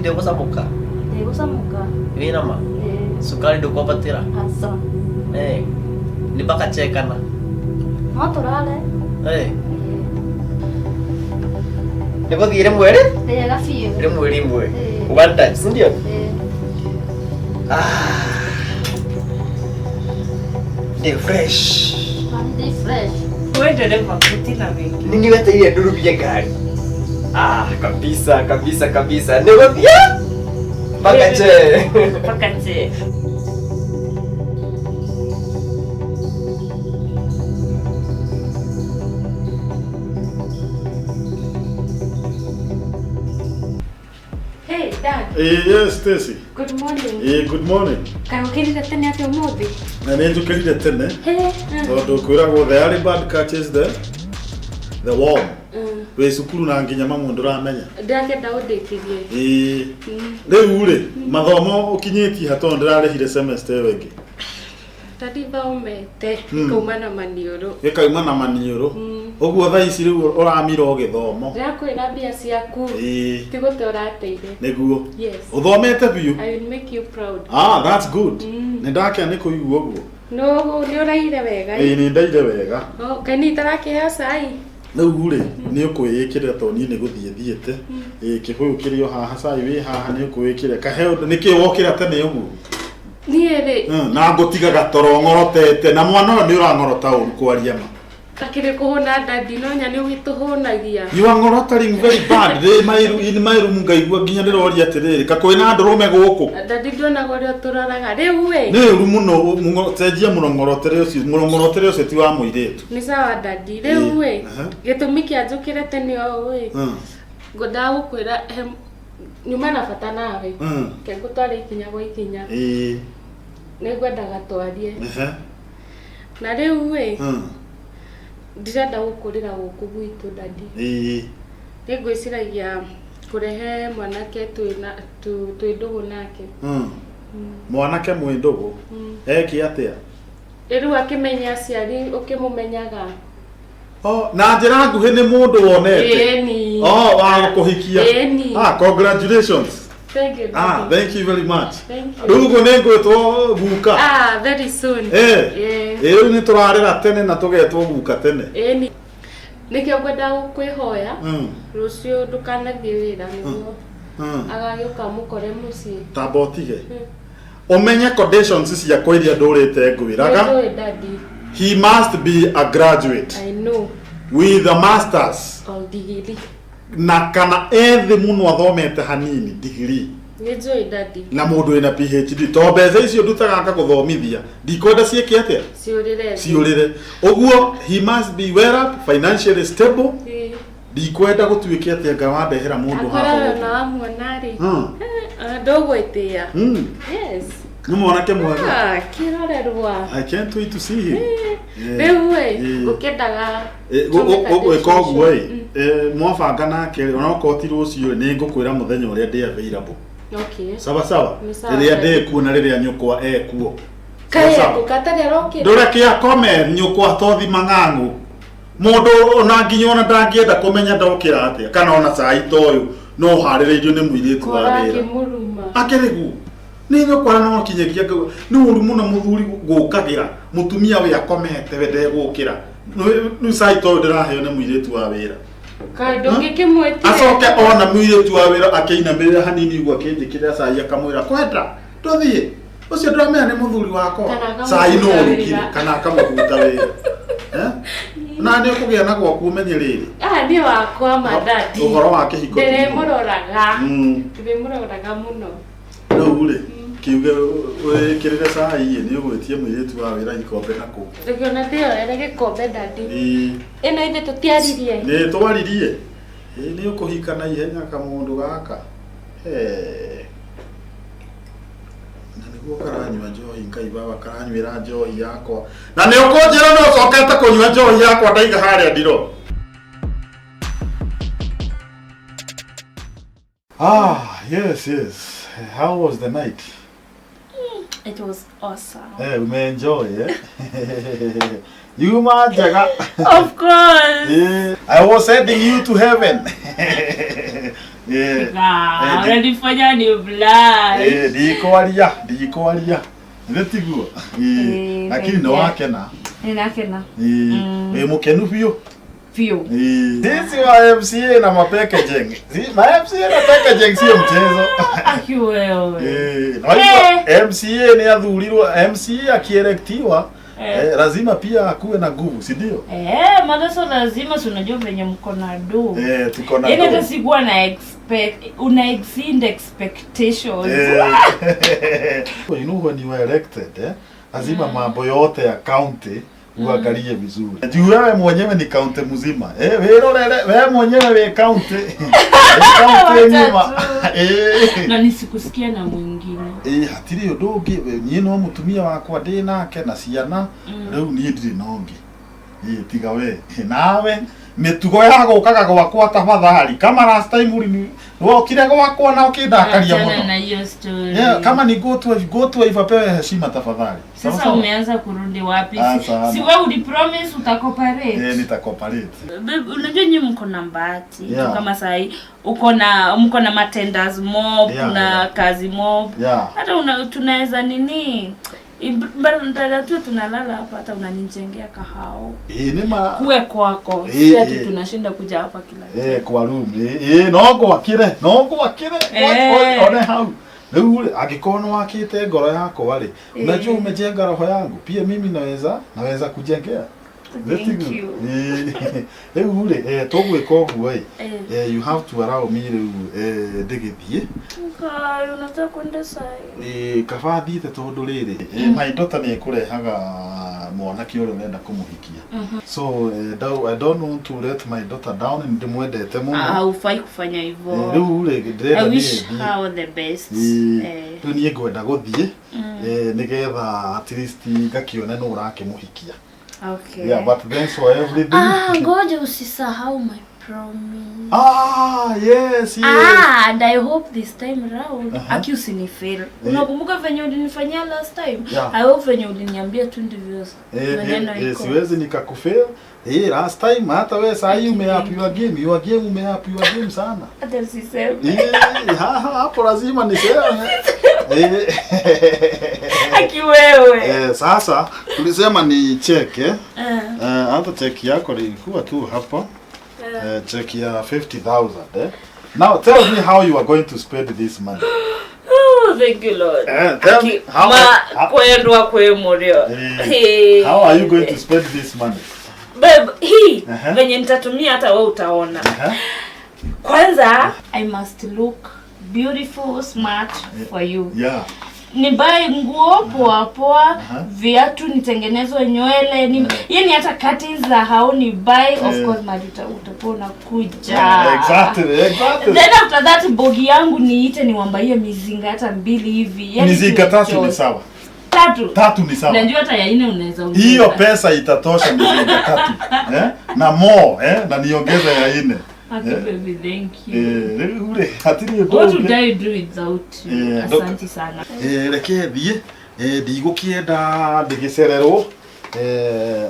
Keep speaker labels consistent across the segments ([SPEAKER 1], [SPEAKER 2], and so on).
[SPEAKER 1] Ndĩgũcamũka?
[SPEAKER 2] Ndĩgũcamũka.
[SPEAKER 1] Wĩna ma?
[SPEAKER 2] Ĩĩ.
[SPEAKER 1] Cukari ndũkwambatĩra?
[SPEAKER 2] Aca.
[SPEAKER 1] Eh. Nĩ mpaka che kana?
[SPEAKER 2] No tũrare.
[SPEAKER 1] Eh. Nĩ gũthiĩ rĩmwe rĩ?
[SPEAKER 2] Rĩega biũ.
[SPEAKER 1] Rĩmwe rĩmwe.
[SPEAKER 2] Ĩĩ.
[SPEAKER 1] One touch, si ndio?
[SPEAKER 2] Ĩĩ.
[SPEAKER 1] Ah. Ndĩ fresh.
[SPEAKER 2] Ndĩ fresh.
[SPEAKER 3] We ndereba gũtirĩ wĩngĩ.
[SPEAKER 1] Nini wetereire ndurumie ngari? Ah, kabisa kabisa kabisa. Nĩ gũthiĩ mpaka che.
[SPEAKER 3] Mpaka che.
[SPEAKER 4] Hey, Dad.
[SPEAKER 5] Eh, yes, Stacy.
[SPEAKER 4] Good morning.
[SPEAKER 5] Eh, good morning.
[SPEAKER 4] Kaĩ ũkĩrire tene atĩa ũmũthĩ?
[SPEAKER 5] Na nĩ njũkĩrire tene
[SPEAKER 4] Hey.
[SPEAKER 5] tondũ kwĩragwo the early bird catches the worm. Wĩ cukuru na nginya mamu ndũramenya.
[SPEAKER 4] Ndĩrakĩenda ũndĩkĩrie.
[SPEAKER 5] Ĩĩ. Rĩu rĩ, mathomo ũkinyĩtie ha tondũ ndĩrarĩhire semester ĩyo ĩngĩ.
[SPEAKER 4] Daddy thomete ikauma na maniũrũ.
[SPEAKER 5] Gĩkauma na maniũrũ. Ũguo thaa ici rĩu ũramira o gĩthomo.
[SPEAKER 4] Ndĩrakwĩra mbia ciaku.
[SPEAKER 5] Ĩĩ.
[SPEAKER 4] Ti gũte ũrateire.
[SPEAKER 5] Nĩguo.
[SPEAKER 4] Yes.
[SPEAKER 5] Ũthomete biũ.
[SPEAKER 4] I will make you proud.
[SPEAKER 5] Ah, that's good. Nĩ ndakena nĩ kũigua ũguo.
[SPEAKER 4] No, nĩ ũraire wega.
[SPEAKER 5] Ĩĩ nĩ ndaire wega.
[SPEAKER 4] Oh, Ngai nĩ itarakĩheo cai.
[SPEAKER 5] Rĩu rĩ, nĩ ũkwĩĩkĩrĩra tondũ niĩ nĩ gũthiĩ thiĩte. Ĩĩ kĩbũyũ kĩrĩ o haha, cai wĩ haha, nĩ ũkwĩĩkĩrĩra. Kaheo, nĩkĩ wokĩra tene ũguo?
[SPEAKER 4] Niĩ rĩ,
[SPEAKER 5] Na ngũtigaga toro ng'orotete, na mwana ũyũ nĩ ũrang'orota ũru kwaria ma.
[SPEAKER 4] Akĩrĩ kũhũna daddy, no nya nĩ ũgĩtũhũnagia.
[SPEAKER 5] You are ng'orotering very bad. Rĩ my in my room ngaigua nginya ndĩroria atĩrĩrĩ, ka kwĩna ndũrũme gũkũ?
[SPEAKER 4] Daddy nduonaga ũrĩa ũtũroraga. Rĩu ĩ.
[SPEAKER 5] Nĩ ũru mũno, cenjia mũrong'orotere ũcio, mũrong'orotere ũcio ti wa mũirĩtu.
[SPEAKER 4] Nĩ sawa daddy. Rĩu ĩ, gĩtũmi kĩa njũkĩre tene ũũ ĩ, ngwendaga gũkwĩra he nyuma na bata nawe. Reke ngũtware ikinya gwa ikinya.
[SPEAKER 5] Ĩĩ.
[SPEAKER 4] Nĩ ngwendaga twarie.
[SPEAKER 5] Ehe.
[SPEAKER 4] Na rĩu ĩ, ndirenda gũkũrĩra gũkũ gwitũ daddy.
[SPEAKER 5] Ĩĩ.
[SPEAKER 4] Nĩ ngwĩciragia kũrehe mwanake twĩna twĩ ndũgũ nake.
[SPEAKER 5] Mwanake mwĩ ndũgũ? Eke atĩa?
[SPEAKER 4] Rĩu akĩmenya aciari ũkĩmũmenyaga.
[SPEAKER 5] Oh, na njĩra nguhĩ nĩ mũndũ wonete.
[SPEAKER 4] Ĩni.
[SPEAKER 5] Oh, wa gũkũhikia.
[SPEAKER 4] Ĩni.
[SPEAKER 5] Ah, congratulations.
[SPEAKER 4] Thank you.
[SPEAKER 5] Ah,
[SPEAKER 4] daddy.
[SPEAKER 5] thank you very much.
[SPEAKER 4] Thank you.
[SPEAKER 5] Rĩu ũguo nĩ ngwĩtwo guka.
[SPEAKER 4] Ah, very soon.
[SPEAKER 5] Eh.
[SPEAKER 4] Eh.
[SPEAKER 5] Ĩ rĩu nĩ tũrarĩra tene na tũgetwo guka tene.
[SPEAKER 4] Ĩni. Nĩkĩo ngwendaga gũkwĩhoya rũciũ ndũkanathiĩ wĩra nĩguo agagĩũka mũkore mũciĩ.
[SPEAKER 5] Tamba ũtige. Ũmenye conditions ciakwa iria ndũrĩte ngwĩraga.
[SPEAKER 4] Nĩnjũĩ daddy.
[SPEAKER 5] He must be a graduate
[SPEAKER 4] I know.
[SPEAKER 5] with a masters
[SPEAKER 4] O degree.
[SPEAKER 5] na kana ethĩ mũno athomete hanini degree.
[SPEAKER 4] Nĩnjũĩ daddy.
[SPEAKER 5] Na mũndũ wĩna PhD to mbeca icio ndutaga ngagũthomithia ndikwenda ciĩke atĩa?
[SPEAKER 4] Ciũrĩre.
[SPEAKER 5] Ciũrĩre. Ũguo he must be well up, financially stable.
[SPEAKER 4] Ĩĩ.
[SPEAKER 5] Ndikwenda gũtuĩke atĩ anga wandehera mũndũ
[SPEAKER 4] Akorwo
[SPEAKER 5] haha
[SPEAKER 4] ona wamuona rĩ. Ndũgwĩtĩa. Yes.
[SPEAKER 5] Nĩ mwanake mwega.
[SPEAKER 4] Ah, kĩrorerwa.
[SPEAKER 5] I can't wait to see him. Yeah.
[SPEAKER 4] Rĩu ĩ,
[SPEAKER 5] Ĩĩ.
[SPEAKER 4] ngũkĩendaga
[SPEAKER 5] Gwĩka ũguo ĩ, mwabanga nake rĩ, onokorwo ti rũciũ ĩ, nĩ ngũkwĩra mũthenya ũrĩa ndĩ available.
[SPEAKER 4] Okay.
[SPEAKER 5] Sawa sawa.
[SPEAKER 4] Nĩ sawa.
[SPEAKER 5] Rĩrĩa ndĩ kuo na rĩrĩa nyũkwa ekuo.
[SPEAKER 4] Kaĩ
[SPEAKER 5] Sawa.
[SPEAKER 4] ngũkatarĩ arokĩra.
[SPEAKER 5] Ndũreke akome nyũkwa tothi mang'ang'u. Mũndũ ona nginya ona ndangĩenda kũmenya ndokĩra atĩa kana ona cai ta ũyũ no ũharĩrĩirio nĩ mũirĩtu wa
[SPEAKER 4] Kora
[SPEAKER 5] wĩra.
[SPEAKER 4] akĩmũruma.
[SPEAKER 5] Akĩrĩguo. Nĩ nyũkwa no kinyagia ngauga nĩ ũru mũno mũthuri gũkagĩra mũtumia we akomete we ndegũkĩra. Rĩu cai ta ũyũ ndĩraheo nĩ mũirĩtu wa wĩra.
[SPEAKER 4] Kaĩ ndũngĩkĩmwĩtire.
[SPEAKER 5] Acoke ona mũirĩtu wa wĩra akĩinamĩrĩra hanini ũguo akĩnjĩkĩrĩra cai akamwĩra kwenda tũthiĩ. Ũcio ndũramenya nĩ mũthuri wakwa.
[SPEAKER 4] Kana akamũbuta
[SPEAKER 5] Cai no ũrugire
[SPEAKER 4] wĩra.
[SPEAKER 5] kana akamũbuta wĩra. Eh? Na nĩ ũkũgĩa na gwaku ũmenye rĩrĩ.
[SPEAKER 4] Ah, niĩ wakwa ma daddy.
[SPEAKER 5] Ũhoro wa kĩhiko.
[SPEAKER 4] Ndĩrĩmũroraga. Ndĩrĩmũroraga mũno.
[SPEAKER 5] Rĩu rĩ, kiuge wĩkĩrĩre cai ĩ, nĩ ũgwĩtie mũirĩtu wa wĩra ikombe na kũu.
[SPEAKER 4] Ndĩkĩona ndĩyoere gĩkombe daddy.
[SPEAKER 5] Ĩĩ.
[SPEAKER 4] Ĩno ithuĩ tũtiaririe.
[SPEAKER 5] Nĩ twaririe. Ĩĩ nĩ ũkũhika na ihenya kamũndũ gaka. Hee. Na nĩguo karanyua njohi Ngai baba karanyuĩra njohi yakwa. Na nĩ ũkũnjĩra no ũcokete kũnyua njohi yakwa ndaiga harĩa ndiro. Ah, yes, yes. How was the night?
[SPEAKER 2] It was awesome.
[SPEAKER 5] Eh, umeenjoy, eh? Yuma njega.
[SPEAKER 2] Of course.
[SPEAKER 5] Eh, I was sending you to heaven.
[SPEAKER 3] Unanifanya ni blush.
[SPEAKER 5] Ndikwaria, ndikwaria. Nĩ tiguo. Lakini no wakena.
[SPEAKER 3] Ninakena.
[SPEAKER 5] Mukenu biũ.
[SPEAKER 3] Biũ.
[SPEAKER 5] Sisi wa MCA na mapackaging. Ma MCA na packaging sio mchezo.
[SPEAKER 3] Aki wewe.
[SPEAKER 5] Na MCA ni athurirwo, MCA akielectiwa lazima pia akuwe na nguvu, si ndio?
[SPEAKER 3] Madaso lazima, si unajua venye mko na do.
[SPEAKER 5] Tuko na do.
[SPEAKER 3] Yaani hata sikuwa na expect, una exceed expectations.
[SPEAKER 5] You know when you are elected, lazima mambo yote ya county uangalie vizuri. Juu wewe mwenyewe ni county mzima. Wewe mwenyewe wewe county. County nzima.
[SPEAKER 3] Na nisikusikia na mwingine.
[SPEAKER 5] Hatiri undu ungi niĩ no mutumia wakwa ndi nake na ciana riu niĩ ndirĩ na ũngĩ. Tiga we. Nawe mĩtugo ya gũkaga gwakwa tafadhali. Kama last time wokire gwakwa na ũkĩndakaria mũno.
[SPEAKER 3] Na hiyo story.
[SPEAKER 5] Kama ni go to ivapewe heshima tafadhali.
[SPEAKER 3] Sasa umeanza kurudi wapi? Si wewe ulipromise utakooperate.
[SPEAKER 5] Nitakooperate.
[SPEAKER 3] Babe, unajua nyinyi mko na bahati. Kama sahi uko na mko na matenders mob, kuna kazi mob. Hata tunaweza nini? Mbona tu tunalala hapa hata unanijengea kahao.
[SPEAKER 5] Ni ma
[SPEAKER 3] kuwe kwako. Si ati tunashinda kuja hapa kila.
[SPEAKER 5] Kwa room. No gwakire, no gwakire. One hau. Rĩu angĩkorwo nĩ wakĩte ngoro yakwa rĩ, unajua umejenga roho yangu, pia mimi naweza kujengea.
[SPEAKER 3] Thank you.
[SPEAKER 5] Rĩu rĩ, tũgwĩka ũguo ĩ, you have to allow me rĩu ndĩgĩthiĩ.
[SPEAKER 3] Kai, unataka kwenda sai?
[SPEAKER 5] Kaba thiĩte tondũ rĩrĩ, my daughter nĩ ekũrehaga mwanake ũrĩa ũrenda kũmũhikia. So I don't want to let my daughter down, ndimwendete mũno.
[SPEAKER 3] Haufai kufanya hivyo.
[SPEAKER 5] Rĩu rĩ, ndĩrenda
[SPEAKER 3] I wish her all the best.
[SPEAKER 5] Rĩu niĩ ngwenda gũthiĩ nĩgetha at least ngakione nũ ũrakĩmũhikia.
[SPEAKER 3] Okay.
[SPEAKER 5] Yeah, but thanks for everything.
[SPEAKER 2] Ngoja usisahau my promise.
[SPEAKER 5] Yes, yes.
[SPEAKER 3] And I hope this time round aki usinifail. Unakumbuka venye ulinifanyia last time? I hope venye uliniambia tu ndivyo. Maneno iko.
[SPEAKER 5] Siwezi nikakufail. Last time hata wewe saa hii umeap your game. Your game umeap your game sana.
[SPEAKER 3] Hata usiseme.
[SPEAKER 5] Hapo lazima niseme.
[SPEAKER 3] Aki wewe.
[SPEAKER 5] Sasa tulisema ni check hata check yako ilikuwa tu hapa. Check ya 50,000 Now tell me how you are going to spend this money.
[SPEAKER 3] Oh, thank you Lord.
[SPEAKER 5] Tell me how how are you going to spend this money?
[SPEAKER 3] Babe, hii venye nitatumia hata wewe utaona. Kwanza I must look beautiful, smart for you.
[SPEAKER 5] Yeah.
[SPEAKER 3] Nibae nguo poa poa, viatu nitengenezwe nywele, yani hata curtains za hao ni buy, of course majuta utakuwa unakuja.
[SPEAKER 5] Exactly, exactly.
[SPEAKER 3] Then after that bogi yangu niite niwambaie mizinga hata mbili hivi. Yani
[SPEAKER 5] mizinga tatu ni sawa.
[SPEAKER 3] Tatu.
[SPEAKER 5] Tatu ni sawa.
[SPEAKER 3] Najua hata ya nne unaweza ongeza.
[SPEAKER 5] Hiyo pesa itatosha mizinga tatu. Na more, na niongeze ya nne.
[SPEAKER 3] Okay, baby, thank you.
[SPEAKER 5] Ule hatiri
[SPEAKER 3] What would I do without you? Asante sana.
[SPEAKER 5] Reke thiĩ, ndigũkĩenda ndĩgĩcererwo.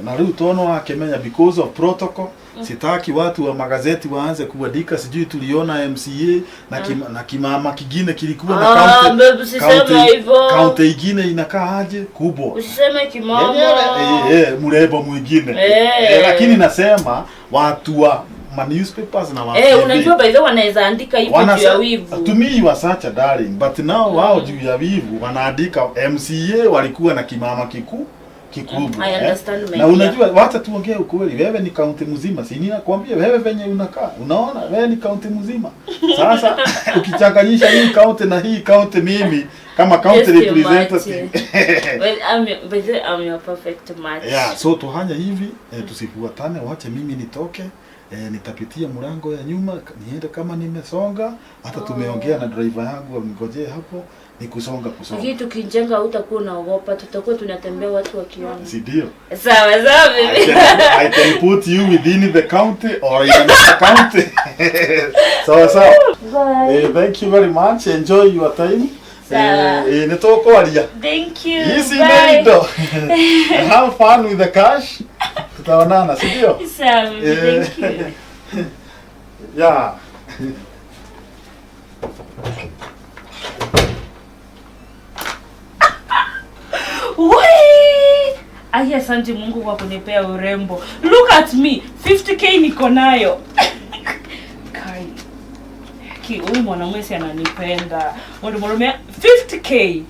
[SPEAKER 5] Na rĩu tono wakĩmenya because of protocol. Sitaki watu wa magazeti waanze kuandika sijui tuliona MCA na kimama kingine kilikuwa na county county ingine inakaa aje kubwa.
[SPEAKER 3] Usiseme kimama.
[SPEAKER 5] Mrembo mwingine. Lakini nasema watu wa ma newspapers na wa
[SPEAKER 3] unajua by the way wanaweza andika hivyo juu ya wivu.
[SPEAKER 5] To me you are such a darling, but now wao juu ya wivu wanaandika MCA walikuwa na kimama kikubwa.
[SPEAKER 3] I understand my.
[SPEAKER 5] Na unajua wacha tuongee ukweli, wewe ni county mzima, si nini nakwambia wewe venye unakaa, unaona wewe ni county mzima. Sasa ukichanganyisha hii county na hii county, mimi kama county representative.
[SPEAKER 3] Well, I'm your perfect match.
[SPEAKER 5] Yeah, so tuhanya hivi, tusifuatane, wache mimi nitoke. Nitapitia mlango ya nyuma niende kama nimesonga. Hata tumeongea na driver yangu amngojee hapo, ni kusonga.
[SPEAKER 3] Lakini tukijenga hutakuwa unaogopa, tutakuwa tunatembea watu wakiona.
[SPEAKER 5] Si ndio?
[SPEAKER 3] Sawa sawa baby.
[SPEAKER 5] I can put you within the county or in another county. Sawa sawa.
[SPEAKER 3] Bye.
[SPEAKER 5] Thank you very much. Enjoy your time.
[SPEAKER 3] Sawa.
[SPEAKER 5] Nitokwaria.
[SPEAKER 3] Thank you.
[SPEAKER 5] Easy made. Have fun with the cash. Tutaonana, si ndio?
[SPEAKER 3] Sawa, thank you.
[SPEAKER 5] Yeah.
[SPEAKER 3] Wee! Ai, asante Mungu kwa kunipea urembo. Look at me, 50k niko nayo. Kai. Ki huyu mwanamume si ananipenda. Mundu murume 50k.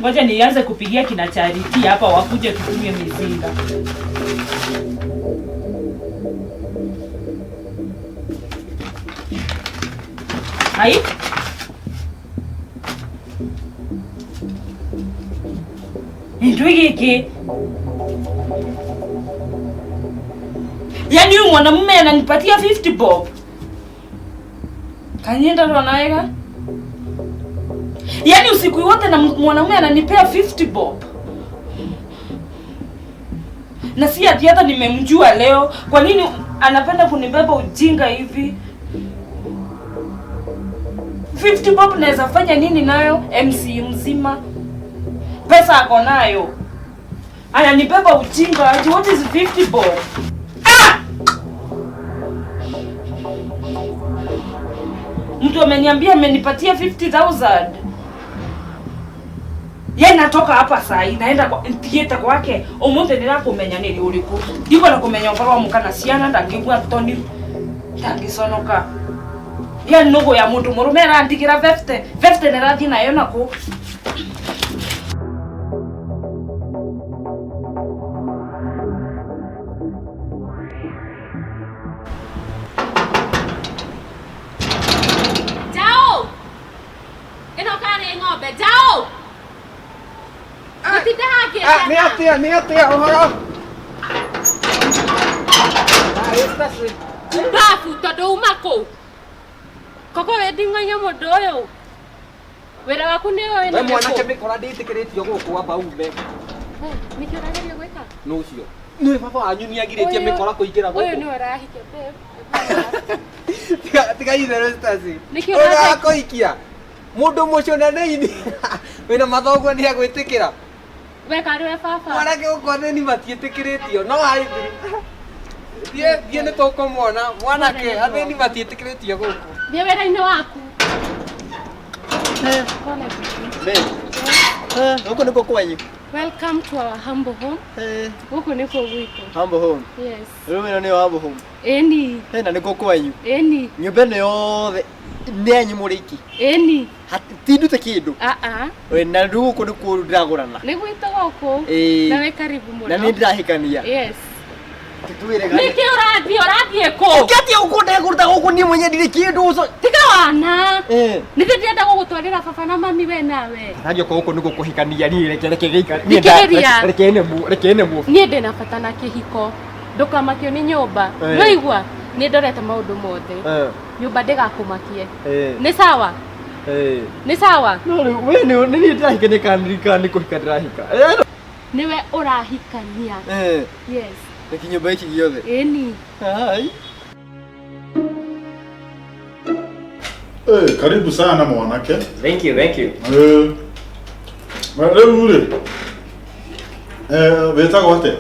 [SPEAKER 3] Ngoja nianze kupigia kina Charity hapa wakuje tutumie mizinga. Ai? Ndio hiki. Yaani huyu mwanamume ananipatia 50 bob. Kanyenda ndo anaweka. Yaani usiku wote na mwanamume ananipea 50 bob. Na si ati hata nimemjua leo. Kwa nini anapenda kunibeba ujinga hivi? 50 bob naweza fanya nini nayo? MC mzima. Pesa ako nayo. Ananibeba ujinga aje? What is 50 bob? Ah! Mtu ameniambia amenipatia 50,000. Yeye natoka hapa saa hii naenda kwa theater kwake. Umuthi ndirakumenya nĩ uriku. Ndiko kumenya ũhoro wa mũka na ciana ndangĩigua toni. Ndangiconoka. Ya nugu ya mundu murume arandigira 50. 50 nĩrathiĩ nayo naku.
[SPEAKER 4] Jao! Ĩno karĩ ng'ombe, Jao! Gũtinda hangĩ.
[SPEAKER 1] Nĩ atĩa ũhoro?
[SPEAKER 4] Mbabu tondũ uma kũ? Koko we nding'onya mũndũ ũyũ. Wĩra waku nĩ ũyũ
[SPEAKER 1] We mwanake mĩkora ndĩtĩkĩrĩtio gũkũ amba ume.
[SPEAKER 4] Nĩkĩ ũrageria gwĩka?
[SPEAKER 1] Nũ ũcio? Nĩ baba wanyu nĩagirĩtie mĩkora kũingĩra gũkũ.
[SPEAKER 4] Ũyũ nĩwe ũrahikia babe.
[SPEAKER 1] Tiga itherũ Stacy.
[SPEAKER 4] Nĩkĩ ũrageria?
[SPEAKER 1] Ũrakũhikia? Mũndũ mũconane-inĩ wĩna mathoguo nĩagwĩtĩkĩra.
[SPEAKER 4] We karĩ we baba.
[SPEAKER 1] Mwanake gũkũ athĩni matiĩtĩkĩrĩtio no harĩ thiĩ nĩ tũkũmuona mwanake athĩni matiĩtĩkĩrĩtio gũkũ.
[SPEAKER 4] Thiĩ wĩra-inĩ waku.
[SPEAKER 1] Gũkũ nĩkuo kwanyu?
[SPEAKER 4] Welcome to our humble home. Gũkũ nĩkuo gwitũ.
[SPEAKER 1] Humble home.
[SPEAKER 4] Yes.
[SPEAKER 1] Rĩu ĩno nĩyo humble home.
[SPEAKER 4] Ĩni.
[SPEAKER 1] Na nĩkuo kwanyu?
[SPEAKER 4] Ĩni.
[SPEAKER 1] Nyũmba ĩno yothe nĩ yanyu mũrĩ iki?
[SPEAKER 4] Ĩni.
[SPEAKER 1] Ti ndute kĩndũ?
[SPEAKER 4] Aa.
[SPEAKER 1] Na rĩu gũkũ nĩkuo ndĩragũrana.
[SPEAKER 4] Nĩ gwitũ gũkũ. Na wĩ karibu mũno.
[SPEAKER 1] Na nĩ ndĩrahikania.
[SPEAKER 4] Yes.
[SPEAKER 1] Tũtwĩre
[SPEAKER 4] Nĩkĩ ũrathiĩ ũrathiĩ kũ?
[SPEAKER 1] Ũkĩatia gũkũ ndekũruta gũkũ niĩ mwenyewe ndirĩ kĩndũ ũcio.
[SPEAKER 4] Tiga wana. Nĩkĩ ndĩrenda gũgũtwarĩra baba na mami we nawe?
[SPEAKER 1] Thario gũkũ nĩkuo kũhikania niĩ reke reke gĩikare.
[SPEAKER 4] Thikĩrĩria.
[SPEAKER 1] Reke nemu reke nemu.
[SPEAKER 4] Niĩ ndĩna bata na kĩhiko. Ndũkamakio nĩ nyũmba. Nĩwaigua? Niĩ ndorete maũndũ mothe. Nyũmba ndĩgakũmakie. Nĩ sawa? Nĩ sawa?
[SPEAKER 1] No rĩu we nĩ niĩ ndĩrahikania kana nĩ kũhika ndĩrahika?
[SPEAKER 4] Nĩwe ũrahikania. Yes.
[SPEAKER 1] Na kinyũmba gĩkĩ gĩothe?
[SPEAKER 4] Ĩni.
[SPEAKER 1] Hai.
[SPEAKER 5] Karibu sana mwanake.
[SPEAKER 1] Thank you, thank you.
[SPEAKER 5] Rĩu rĩ, wĩtagwo atĩa?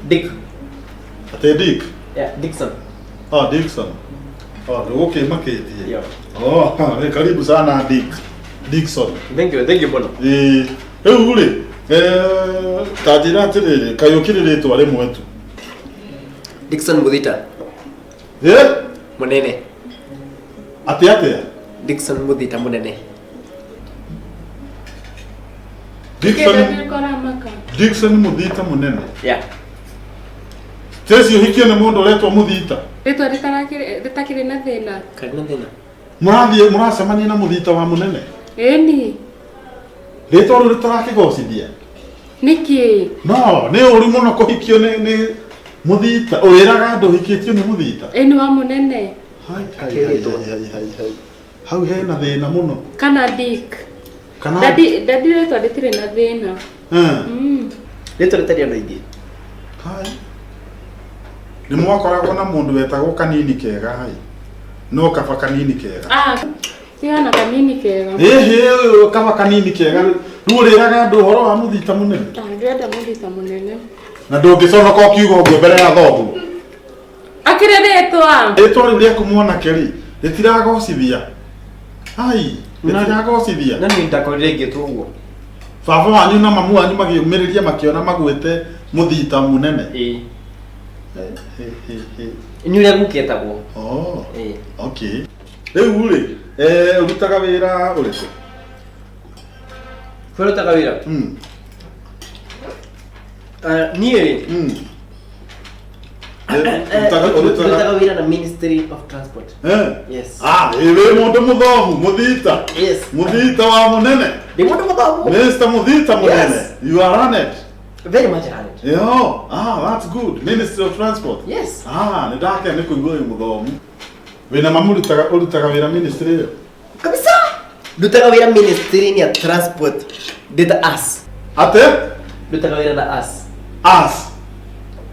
[SPEAKER 1] Dick.
[SPEAKER 5] Atĩ Dick?
[SPEAKER 1] Yeah, Dickson.
[SPEAKER 5] Ah, Dickson. Ah, ndũgũkĩmakĩtie.
[SPEAKER 1] Yeah.
[SPEAKER 5] Oh, karibu sana Dick. Dickson.
[SPEAKER 1] Thank you, thank you mũno.
[SPEAKER 5] Rĩu rĩ, ta njĩra atĩrĩrĩ, kaĩ ũkĩrĩ rĩtwa rĩmwe tu?
[SPEAKER 1] Dickson Muthita. Mũnene.
[SPEAKER 5] Atĩ atĩa?
[SPEAKER 1] Dickson Muthita mũnene.
[SPEAKER 5] Dickson Muthita mũnene.
[SPEAKER 1] Yeah.
[SPEAKER 5] Stacy ũhikio nĩ mũndũ ũretwo Muthita.
[SPEAKER 4] Rĩtwa rĩtakĩrĩ na thĩna.
[SPEAKER 1] Karĩ na thĩna.
[SPEAKER 5] Mũrathiĩ mũracemania na Muthita wa mũnene?
[SPEAKER 4] Ĩni.
[SPEAKER 5] Rĩtwa rĩu rĩtarakĩgocithia?
[SPEAKER 4] Nĩkĩ?
[SPEAKER 5] No, nĩ ũru mũno kũhikio nĩ Muthita. Ũwĩraga andũ ũhikĩtio nĩ Muthita?
[SPEAKER 4] Ĩni wa mũnene.
[SPEAKER 5] Hai hai hai hai. Hau hena thĩna mũno.
[SPEAKER 4] Kana Dick.
[SPEAKER 5] Kana
[SPEAKER 4] Dadi rĩtwa rĩtirĩ na thĩna.
[SPEAKER 1] Rĩtwa rĩtarĩ andũ aingĩ.
[SPEAKER 5] Hai. Nĩ mwakoragwo na mũndũ wetagwo Kanini Kega hai. No kaba Kanini Kega.
[SPEAKER 4] Ah, tigana Kanini Kega.
[SPEAKER 5] Ĩhĩ, kaba Kanini Kega. Rĩu ũrĩraga andũ ũhoro wa Muthita mũnene?
[SPEAKER 4] Ndĩrenda Muthita mũnene.
[SPEAKER 5] Na ndũngĩconoka ũkiuga ũguo mbere ya thoguo?
[SPEAKER 4] Akĩrĩ rĩtwa.
[SPEAKER 5] Rĩtwa rĩu rĩaku mwanake rĩ, rĩtiragocithia. Ai, rĩtiragocithia.
[SPEAKER 1] Na niĩ ndakorire ngĩtwo ũguo.
[SPEAKER 5] Baba wanyu na mamu wanyu magĩũmĩrĩria makĩona magwĩte Muthita Munene.
[SPEAKER 6] Ĩĩ. Nĩ ũrĩa gũketagwo.
[SPEAKER 5] Oh.
[SPEAKER 6] Ĩĩ.
[SPEAKER 5] Okay. Rĩu rĩ, ũrutaga wĩra ũrĩkũ?
[SPEAKER 6] Kũrutaga wĩra? Niĩ rĩ. Ũrutaga wĩra na Ministry of Transport. Yes.
[SPEAKER 5] Ah, wĩ mũndũ mũthomu, Muthita.
[SPEAKER 6] Yes.
[SPEAKER 5] Muthita wa Munene.
[SPEAKER 6] Ndĩ mũndũ mũthomu.
[SPEAKER 5] Mr. Muthita Munene.
[SPEAKER 6] Yes.
[SPEAKER 5] You are on it.
[SPEAKER 6] Very much on it.
[SPEAKER 5] Yo, ah, that's good. Ministry of Transport.
[SPEAKER 6] Yes.
[SPEAKER 5] Ah, nĩ ndakena nĩ kũigua wĩ mũthomu. Wĩna mamu ũrutaga wĩra ministry ĩyo?
[SPEAKER 6] Kabisa. Ndutaga wĩra ministry ya transport. Ndĩta us.
[SPEAKER 5] Ate?
[SPEAKER 6] Ndutaga wĩra na us.
[SPEAKER 5] Us.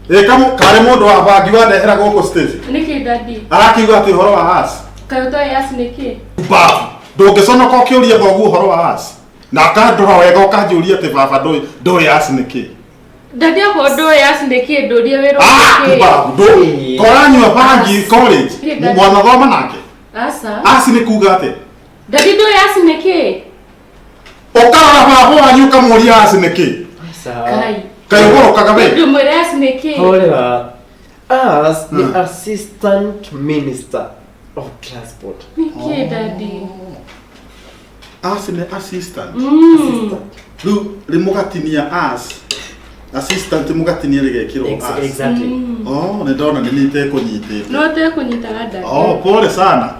[SPEAKER 5] Karĩ mũndũ wa bangi wandehera gũkũ stage.
[SPEAKER 4] Nĩkĩ daddy?
[SPEAKER 5] Arakiuga atĩ ũhoro wa us.
[SPEAKER 4] Kaĩ ũtoĩ us nĩkĩ?
[SPEAKER 5] Babu, ndũngĩconoka ũkĩũria thoguo ũhoro wa us. Na akandora wega ũkanjũria atĩ baba ndũĩ us nĩkĩ.
[SPEAKER 4] Daddy okorwo ndũĩ us nĩkĩ ndũrie wĩra
[SPEAKER 5] Ah,
[SPEAKER 4] nĩkĩ?
[SPEAKER 5] babu, ndũ. Koranyua bangi college. Mwanathoma nake.
[SPEAKER 4] Asa.
[SPEAKER 5] Us nĩ kuga atĩ.
[SPEAKER 4] Daddy ndũĩ us nĩkĩ?
[SPEAKER 5] Ũkarora baba wanyu ũkamũria us nĩkĩ.
[SPEAKER 4] Kai.
[SPEAKER 5] Kai ũgũrũkaga we.
[SPEAKER 4] Ndũmwĩre us nĩkĩ?
[SPEAKER 6] Horera. Us ni Assistant Minister of Transport.
[SPEAKER 4] Nĩkĩ daddy?
[SPEAKER 5] Us ni assistant. Rĩu rĩmũgatinia us. Assistant mũgatinia rĩgekĩrwo us.
[SPEAKER 6] Exactly.
[SPEAKER 5] Oh, nĩ ndona nĩ nitekũnyitĩte.
[SPEAKER 4] No ũtekũnyitaga daddy.
[SPEAKER 5] Oh, pole sana.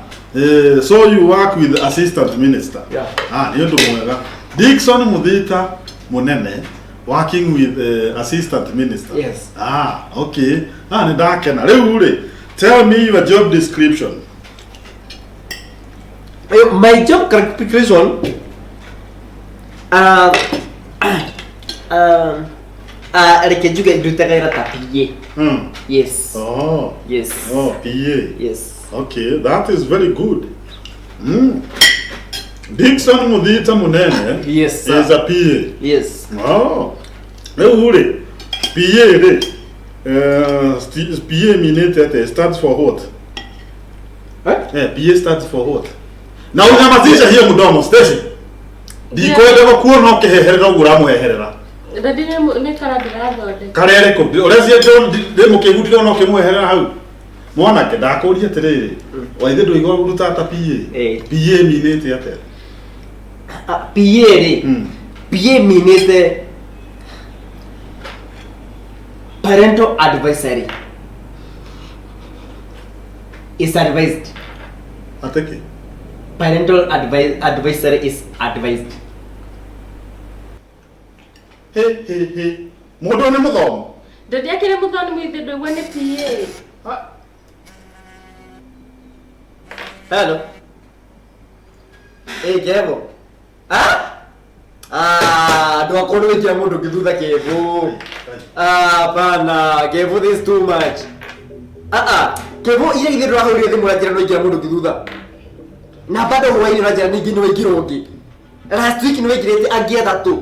[SPEAKER 5] So you work with the assistant minister.
[SPEAKER 6] Yeah.
[SPEAKER 5] Ah, nĩ ũndũ mwega. Dickson Muthita Munene working with assistant minister.
[SPEAKER 6] Yes.
[SPEAKER 5] Ah, okay. Ah, nĩ ndakena. Rĩu rĩ, tell me your job description.
[SPEAKER 6] My job description reke njuge ndutaga wĩra ta PA. Yes.
[SPEAKER 5] Oh.
[SPEAKER 6] Yes.
[SPEAKER 5] Oh, PA.
[SPEAKER 6] Yes.
[SPEAKER 5] Okay, that is very good. Dickson Muthita Munene.
[SPEAKER 6] Yes, sir.
[SPEAKER 5] Is a PA.
[SPEAKER 6] Yes.
[SPEAKER 5] Oh. Rĩu rĩ, PA rĩ, PA meanĩte atĩa? Stands for what?
[SPEAKER 6] Eh?
[SPEAKER 5] PA stands for what? Na unyamazishe hiyo mdomo, Stacy. Ndikwenda gũkuona ũkĩheherera ũguo ũramũheherera.
[SPEAKER 4] Daddy nĩ kara ndĩrathondeka.
[SPEAKER 5] Karĩa rĩkũ? Ũrecia ndĩ mũkĩgu ndĩrona ũkĩmweherera hau. Mwanake ndakũria atĩrĩrĩ, waithe ndũigua ũrutaga ta PA? PA meanĩte atĩa?
[SPEAKER 6] PA rĩ, PA meanĩte parental advisory. Is advised.
[SPEAKER 5] Atĩkĩ?
[SPEAKER 6] Parental advisory is advised.
[SPEAKER 5] He he he. Mũndũ nĩ mũthomu?
[SPEAKER 4] Daddy akĩrĩ mũthomu ithe ndũigua nĩ PA.
[SPEAKER 6] Hello. Hey, Kevo. Ah? Ah, ndwakorwo wĩkĩra mũndũ ũngĩ thutha Kevo. Ah, pana, Kevo, this is too much. Ah ah, Kevo ira githĩ ndũrahũrire thimũ ũranjĩra no ingĩra mũndũ ũngĩ thutha. Na bado hwainĩ ũranjĩra ningĩ nĩ waingĩra ũngĩ. Last week nĩ waingĩrĩte angĩ atatũ.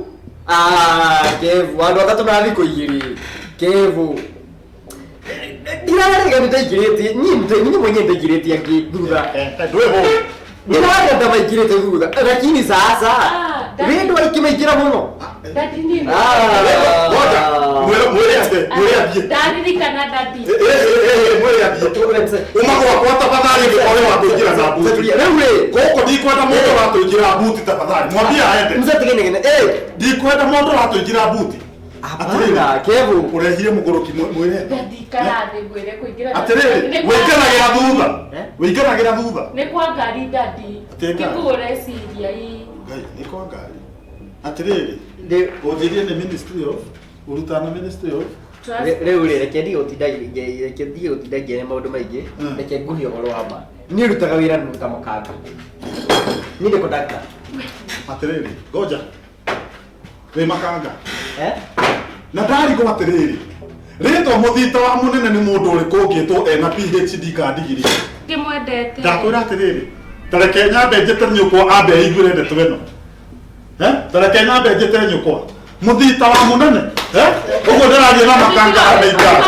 [SPEAKER 6] Ah, Kevo, andũ atatũ na thikũ igĩrĩ. Kevo. Ndirarega nĩ ndaingĩrĩtie, niĩ mwenyewe ndaingĩrĩtie angĩ thutha. Ndĩrarega ndamaingĩrĩte thutha, lakini sasa wĩndũ aingĩ maingĩra mũno.
[SPEAKER 4] Daddy nĩ
[SPEAKER 5] Ngoja, mwĩre athiĩ.
[SPEAKER 4] Ndaririkana daddy.
[SPEAKER 5] Mwĩre athiĩ. Uma gwakwa tafadhali ũngĩkorwo wa kũingĩra na buti.
[SPEAKER 6] Rĩu rĩ,
[SPEAKER 5] gũkũ ndikwenda mũndũ wa kũingĩra buti tafadhali. Mwambie aende.
[SPEAKER 6] Mzee tigene.
[SPEAKER 5] Ndikwenda mũndũ wa kũingĩra buti.
[SPEAKER 6] Hapana, Kevo.
[SPEAKER 5] Ũrehire mũgũrũki mwĩre.
[SPEAKER 4] Daddy karathĩ ngwĩre kũingĩra.
[SPEAKER 5] Atĩrĩrĩ, wĩikaragĩra thutha. Wĩikaragĩra thutha.
[SPEAKER 4] Nĩ kwa ngari daddy.
[SPEAKER 5] Atĩ ngari?
[SPEAKER 4] Kĩkũreciria ii.
[SPEAKER 5] Ngai, nĩ kwa ngari. Atĩrĩrĩ, ũnjĩrie nĩ Ministry of, ũrutana Ministry of
[SPEAKER 6] Rĩu rĩ, reke ndige gũtinda ngĩaria maũndũ maingĩ, reke nguhe ũhoro wa ma. Niĩ ndutaga wĩra ta mũkanga. Niĩ ndĩ conductor.
[SPEAKER 5] Atĩrĩrĩ, ngoja. Wĩ makanga.
[SPEAKER 6] Eh?
[SPEAKER 5] Na ndarigwo atĩrĩrĩ, rĩtwa Muthita wa Munene nĩ mũndũ ũrĩkũ ũngĩtwo ena PhD ka digiri?
[SPEAKER 4] Ndĩmwendete.
[SPEAKER 5] Ndakwĩra atĩrĩrĩ, ta reke nyambe njĩte nyũkwa ambe aiguĩre ndeto ĩno. Ta reke nyambe njĩte nyũkwa. Muthita wa Munene. Ũguo ndĩraria na makanga ambe ikara.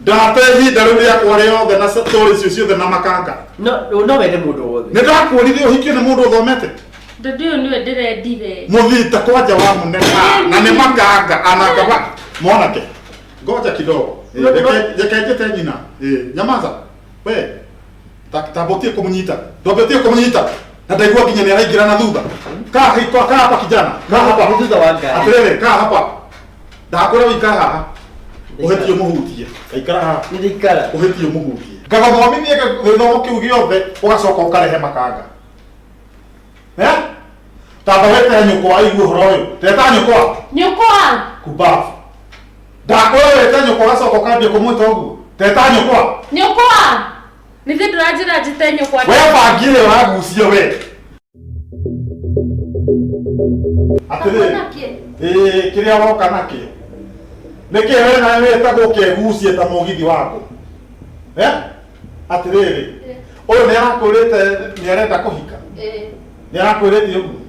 [SPEAKER 5] Ndate ihinda rĩu rĩakwa rĩothe na story icio ciothe na makanga.
[SPEAKER 6] No wende mũndũ wothe.
[SPEAKER 5] Nĩ ndakwĩrire ũhikio nĩ mũndũ ũthomete.
[SPEAKER 4] Daddy ũyũ nĩwe ndĩrendire.
[SPEAKER 5] Muthita kwanja wa munene na nĩ makanga anakaba mwanake. Ngoja kidogo. Reke njĩte nyina. Nyamaza. We. Tambotie kumunyita. Ndambotie kumunyita. Na ndaigua nginya nĩ araingĩra na thutha. Kaa hiko kaa hapa kijana. Kaa hapa.
[SPEAKER 6] Thutha wa ngari.
[SPEAKER 5] Atĩrĩrĩ kaa hapa. Ndakwĩra ũikare haha. Ũhĩtie mũhutie. Aikara haha.
[SPEAKER 6] Nĩ ndikara.
[SPEAKER 5] Ũhĩtie mũhutie. Ngagũthomithie gĩthomo kĩu gĩothe ũgacoka ũkarehe makanga. Tamba wete nyũkwa aigue ũhoro ũyũ. Teta nyũkwa.
[SPEAKER 4] Nyũkwa.
[SPEAKER 5] Kubafu. Ndakwĩra wete nyũkwa ũgacoka ũkambia kũmwĩta ũguo. Teta nyũkwa.
[SPEAKER 4] Nyũkwa. Nithe ndũranjĩra njĩte nyũkwa.
[SPEAKER 5] We bangi ĩyo ũragucia we. Atĩrĩrĩ. Kĩrĩa woka nakĩo. Nĩkĩ we nawe wĩtagwo ũkegucie ta mũgithi waku? Atĩrĩrĩ. Ũyũ nĩ arakwĩrĩte nĩ arenda kũhika. Nĩ arakwĩrĩte ũguo?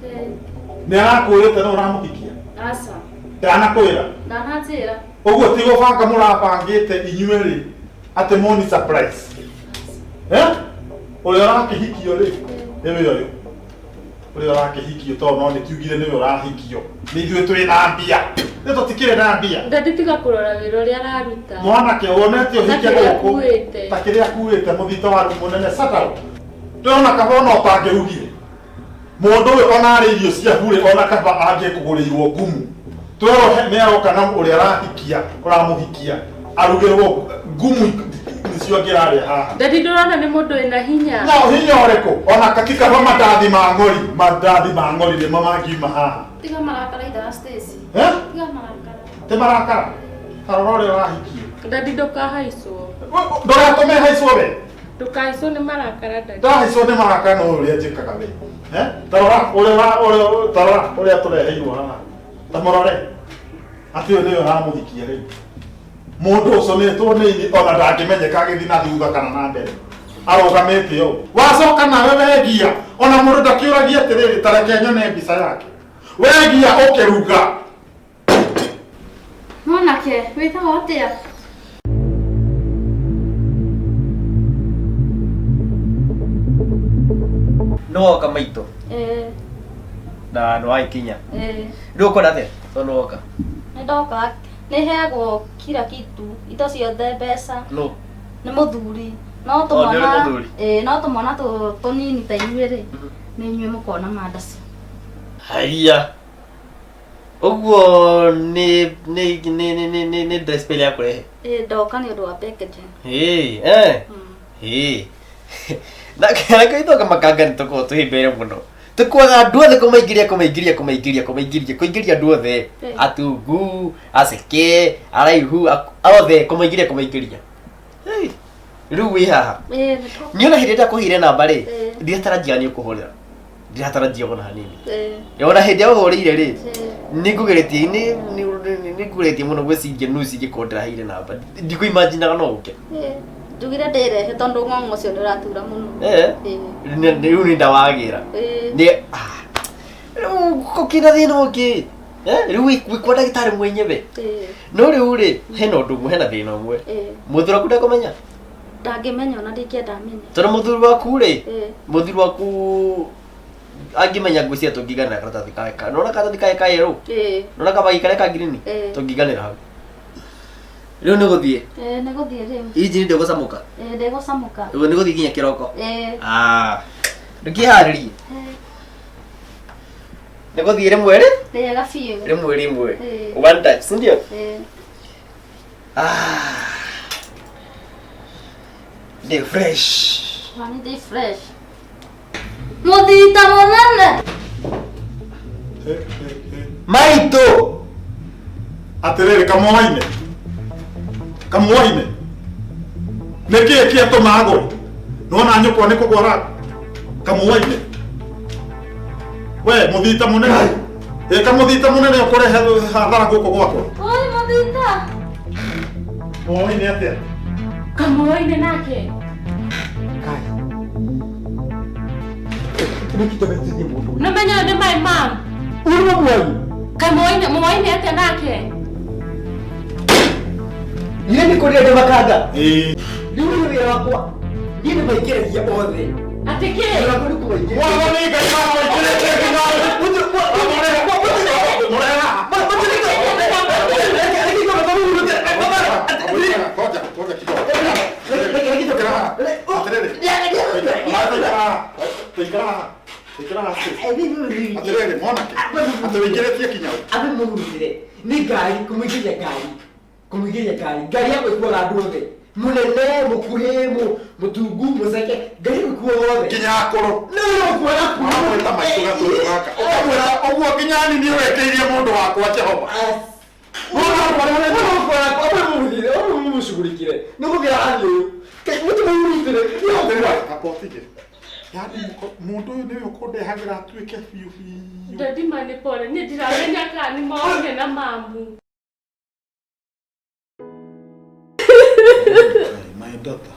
[SPEAKER 5] Nĩ arakwĩrĩte no ũramũhikia?
[SPEAKER 4] Aca.
[SPEAKER 5] Ndanakwĩra?
[SPEAKER 4] Ndananjĩra.
[SPEAKER 5] Ũguo ti gũbanga mũrabangĩte inyuĩ rĩ atĩ mũni surprise. Ũrĩa ũrakĩhikio rĩ nĩwe ũyũ. Ũrĩa ũrakĩhikio tondũ no nĩkiugire nĩwe ũrahikio. Nĩ ithuĩ twĩ na mbia. Nĩ tũtikĩrĩ na mbia.
[SPEAKER 4] Daddy tiga kũrora wĩra ũrĩa araruta.
[SPEAKER 5] Mwanake wonete ũhike gũkũ ta kĩrĩa akuĩte mũthito wa mũnene sataro. Ndĩrona kaba ona ũtangĩrugire. Mũndũ ũyũ ona arĩ irio cia bure ona kaba angĩkũgũrĩirwo ngumu. Twerwo nĩ aroka na ũrĩa arahikia ũramũhikia arugĩrwo ngumu nĩcio angĩrarĩa haha.
[SPEAKER 4] Daddy ndũrona nĩ mũndũ wĩna hinya.
[SPEAKER 5] Na hinya ũrĩkũ? Ona katikaba mandathi ma ng'ori, mandathi ma ng'ori nĩmo mangiuma haha.
[SPEAKER 2] Tiga marakara itha Stacy. Tiga marakara.
[SPEAKER 5] Ti marakara. Ta rora ũrĩa ũrahikio.
[SPEAKER 4] Daddy ndũkahaicwo.
[SPEAKER 5] Ndũratũme haicwo we.
[SPEAKER 4] Ndũkahaicwo nĩ marakara daddy.
[SPEAKER 5] Ndahaicwo nĩ marakara no ũrĩa njĩkaga we. Ta rora ũrĩa ta rora ũrĩa tũreheirwo haha. Ta mũrore. Atĩ ũyũ nĩwe ũramũhikia rĩu. Mũndũ ũconetwo nĩ ini ona ndangĩmenyeka agĩthiĩ na thutha kana na mbere. Arũgamĩte ũũ. Wacoka nawe wegia ona mũndũ ndakĩũragia atĩrĩrĩ ta reke nyone mbica yake. Wegia ũkĩruga.
[SPEAKER 2] Mwanake wĩtagwo atĩa?
[SPEAKER 6] Nĩ woka maitũ. Na nĩ wagĩkinya. Rĩu ũkwenda atĩa tondũ nĩ woka?
[SPEAKER 2] Nĩ ndoka. Nĩ heagwo kila kitu indo ciothe mbeca.
[SPEAKER 6] No.
[SPEAKER 2] Nĩ mũthuri. No tũmwana no tũmwana tũnini ta inyuĩ rĩ nĩ inyuĩ mũkona mandaci.
[SPEAKER 6] Haiya. Ũguo nĩ nĩ nĩ nĩ nĩ nĩ dress pale ya kũrehe.
[SPEAKER 2] Ndoka nĩ ũndũ wa packaging.
[SPEAKER 6] Na kaithoka makanga nĩ tũkoragwo tũhĩmbĩire mũno. Tukuaga andũ othe kũmaingĩria kũmaingĩria kũmaingĩria kũmaingĩria kũingĩria andũ othe atungu aceke araihu othe kũmaingĩria kũmaingĩria. Rĩu wĩ haha nĩ ona hĩndĩ ndakũheire namba rĩ ndiratarajia nĩ ũkũhũrĩra ndiratarajia ona hanini ona hĩndĩ ĩrĩa ũhũrĩire rĩ nĩ ngũgeretie mũno gwĩciria nũ cingĩkorwo ndĩraheire namba ndikũimaginaga no ũke.
[SPEAKER 2] Njugire ndĩrehe tondũ ng'ong'o ũcio nĩ ũratura mũno.
[SPEAKER 6] Rĩu nĩ ndawagĩra. Rĩu gũkĩna thĩna ũngĩ. Rĩu wĩ kwa ndagĩtarĩ mwenyewe. No rĩu rĩ hena ũndũ ũmwe hena thĩna ũmwe. Mũthuri waku ndekũmenya?
[SPEAKER 2] Ndangĩmenya ona ndingĩenda amenye.
[SPEAKER 6] Tondũ mũthuri waku rĩ mũthuri waku angĩmenya ngwĩciria tũngĩiganĩra karatathi ka nona karatathi ka yerũ nona kabagi karĩa ka ngirini tũngĩiganĩra hau. Rĩu nĩ gũthiĩ?
[SPEAKER 2] Nĩ gũthiĩ rĩu.
[SPEAKER 6] Injini ndĩgũcamũka?
[SPEAKER 2] Ndĩgũcamũka.
[SPEAKER 6] Ũguo nĩ gũthiĩ nginya kĩroko? Ndũkĩharĩrie? Nĩ gũthiĩ rĩmwe rĩ?
[SPEAKER 2] Rĩega biũ.
[SPEAKER 6] Rĩmwe rĩmwe. One touch, si ndio? Ndĩ fresh.
[SPEAKER 2] Nĩ ndĩ fresh. Mũthita mũnene.
[SPEAKER 6] Maitũ.
[SPEAKER 5] Atĩrĩrĩ kamũaine. Kamũaine. Nĩkĩĩ kĩatũma agũre? Nĩwona nyũkwa nĩ kũgwara kamũaine. We mũthita mũnene. Kamũthita mũnene ũkũrehe hathara gũkũ gwakwa.
[SPEAKER 2] Oi mũthita.
[SPEAKER 5] Mũaine atĩa?
[SPEAKER 4] Kamũaine nake.
[SPEAKER 1] Kai.
[SPEAKER 4] Nĩmenya nĩ my mom.
[SPEAKER 1] Ũrĩ mũai.
[SPEAKER 4] Kamũaine mũaine atĩa nake?
[SPEAKER 6] Ile nĩ kũrĩa ndĩ makanga. Rĩu nĩ wĩra wakwa. Niĩ nĩ maingĩragia othe.
[SPEAKER 4] Atĩ kĩ?
[SPEAKER 5] Mwathani Ngai wakwa aingĩrĩtie nginya Ngoja, ngoja kidogo. Atĩrĩrĩ. Tũikara haha. Tũikara haha. Atĩrĩrĩ, mwanake. Atĩ wĩingĩrĩtie kinya ũ?
[SPEAKER 6] Abe mũhurutĩre nĩ ngari kũmũingĩria ngari kũmũingĩria ngari ngari yakwa ĩkuaga andũ othe mũnene mũkuhĩ mũtungu mũceke ngari ĩkuaga othe
[SPEAKER 5] Nginya akũrũ.
[SPEAKER 6] no no kuaga
[SPEAKER 5] Ũramwĩta maitũ gatũrũ gaka. Ũkamwĩra ũguo nginya nini wekĩirie mũndũ wakwa Jehova.
[SPEAKER 6] Mũcugurikire nĩ kũgĩra athiĩ ũyũ mũtimũhurutĩre
[SPEAKER 5] Atĩrĩrĩ, amba ũtige. Yaani mũndũ ũyũ nĩwe ũkũndehagĩra atuĩke biũ biũ.
[SPEAKER 4] Daddy ma nĩ pole niĩ ndiramenya kana nĩ monge na mamu.
[SPEAKER 5] My daughter.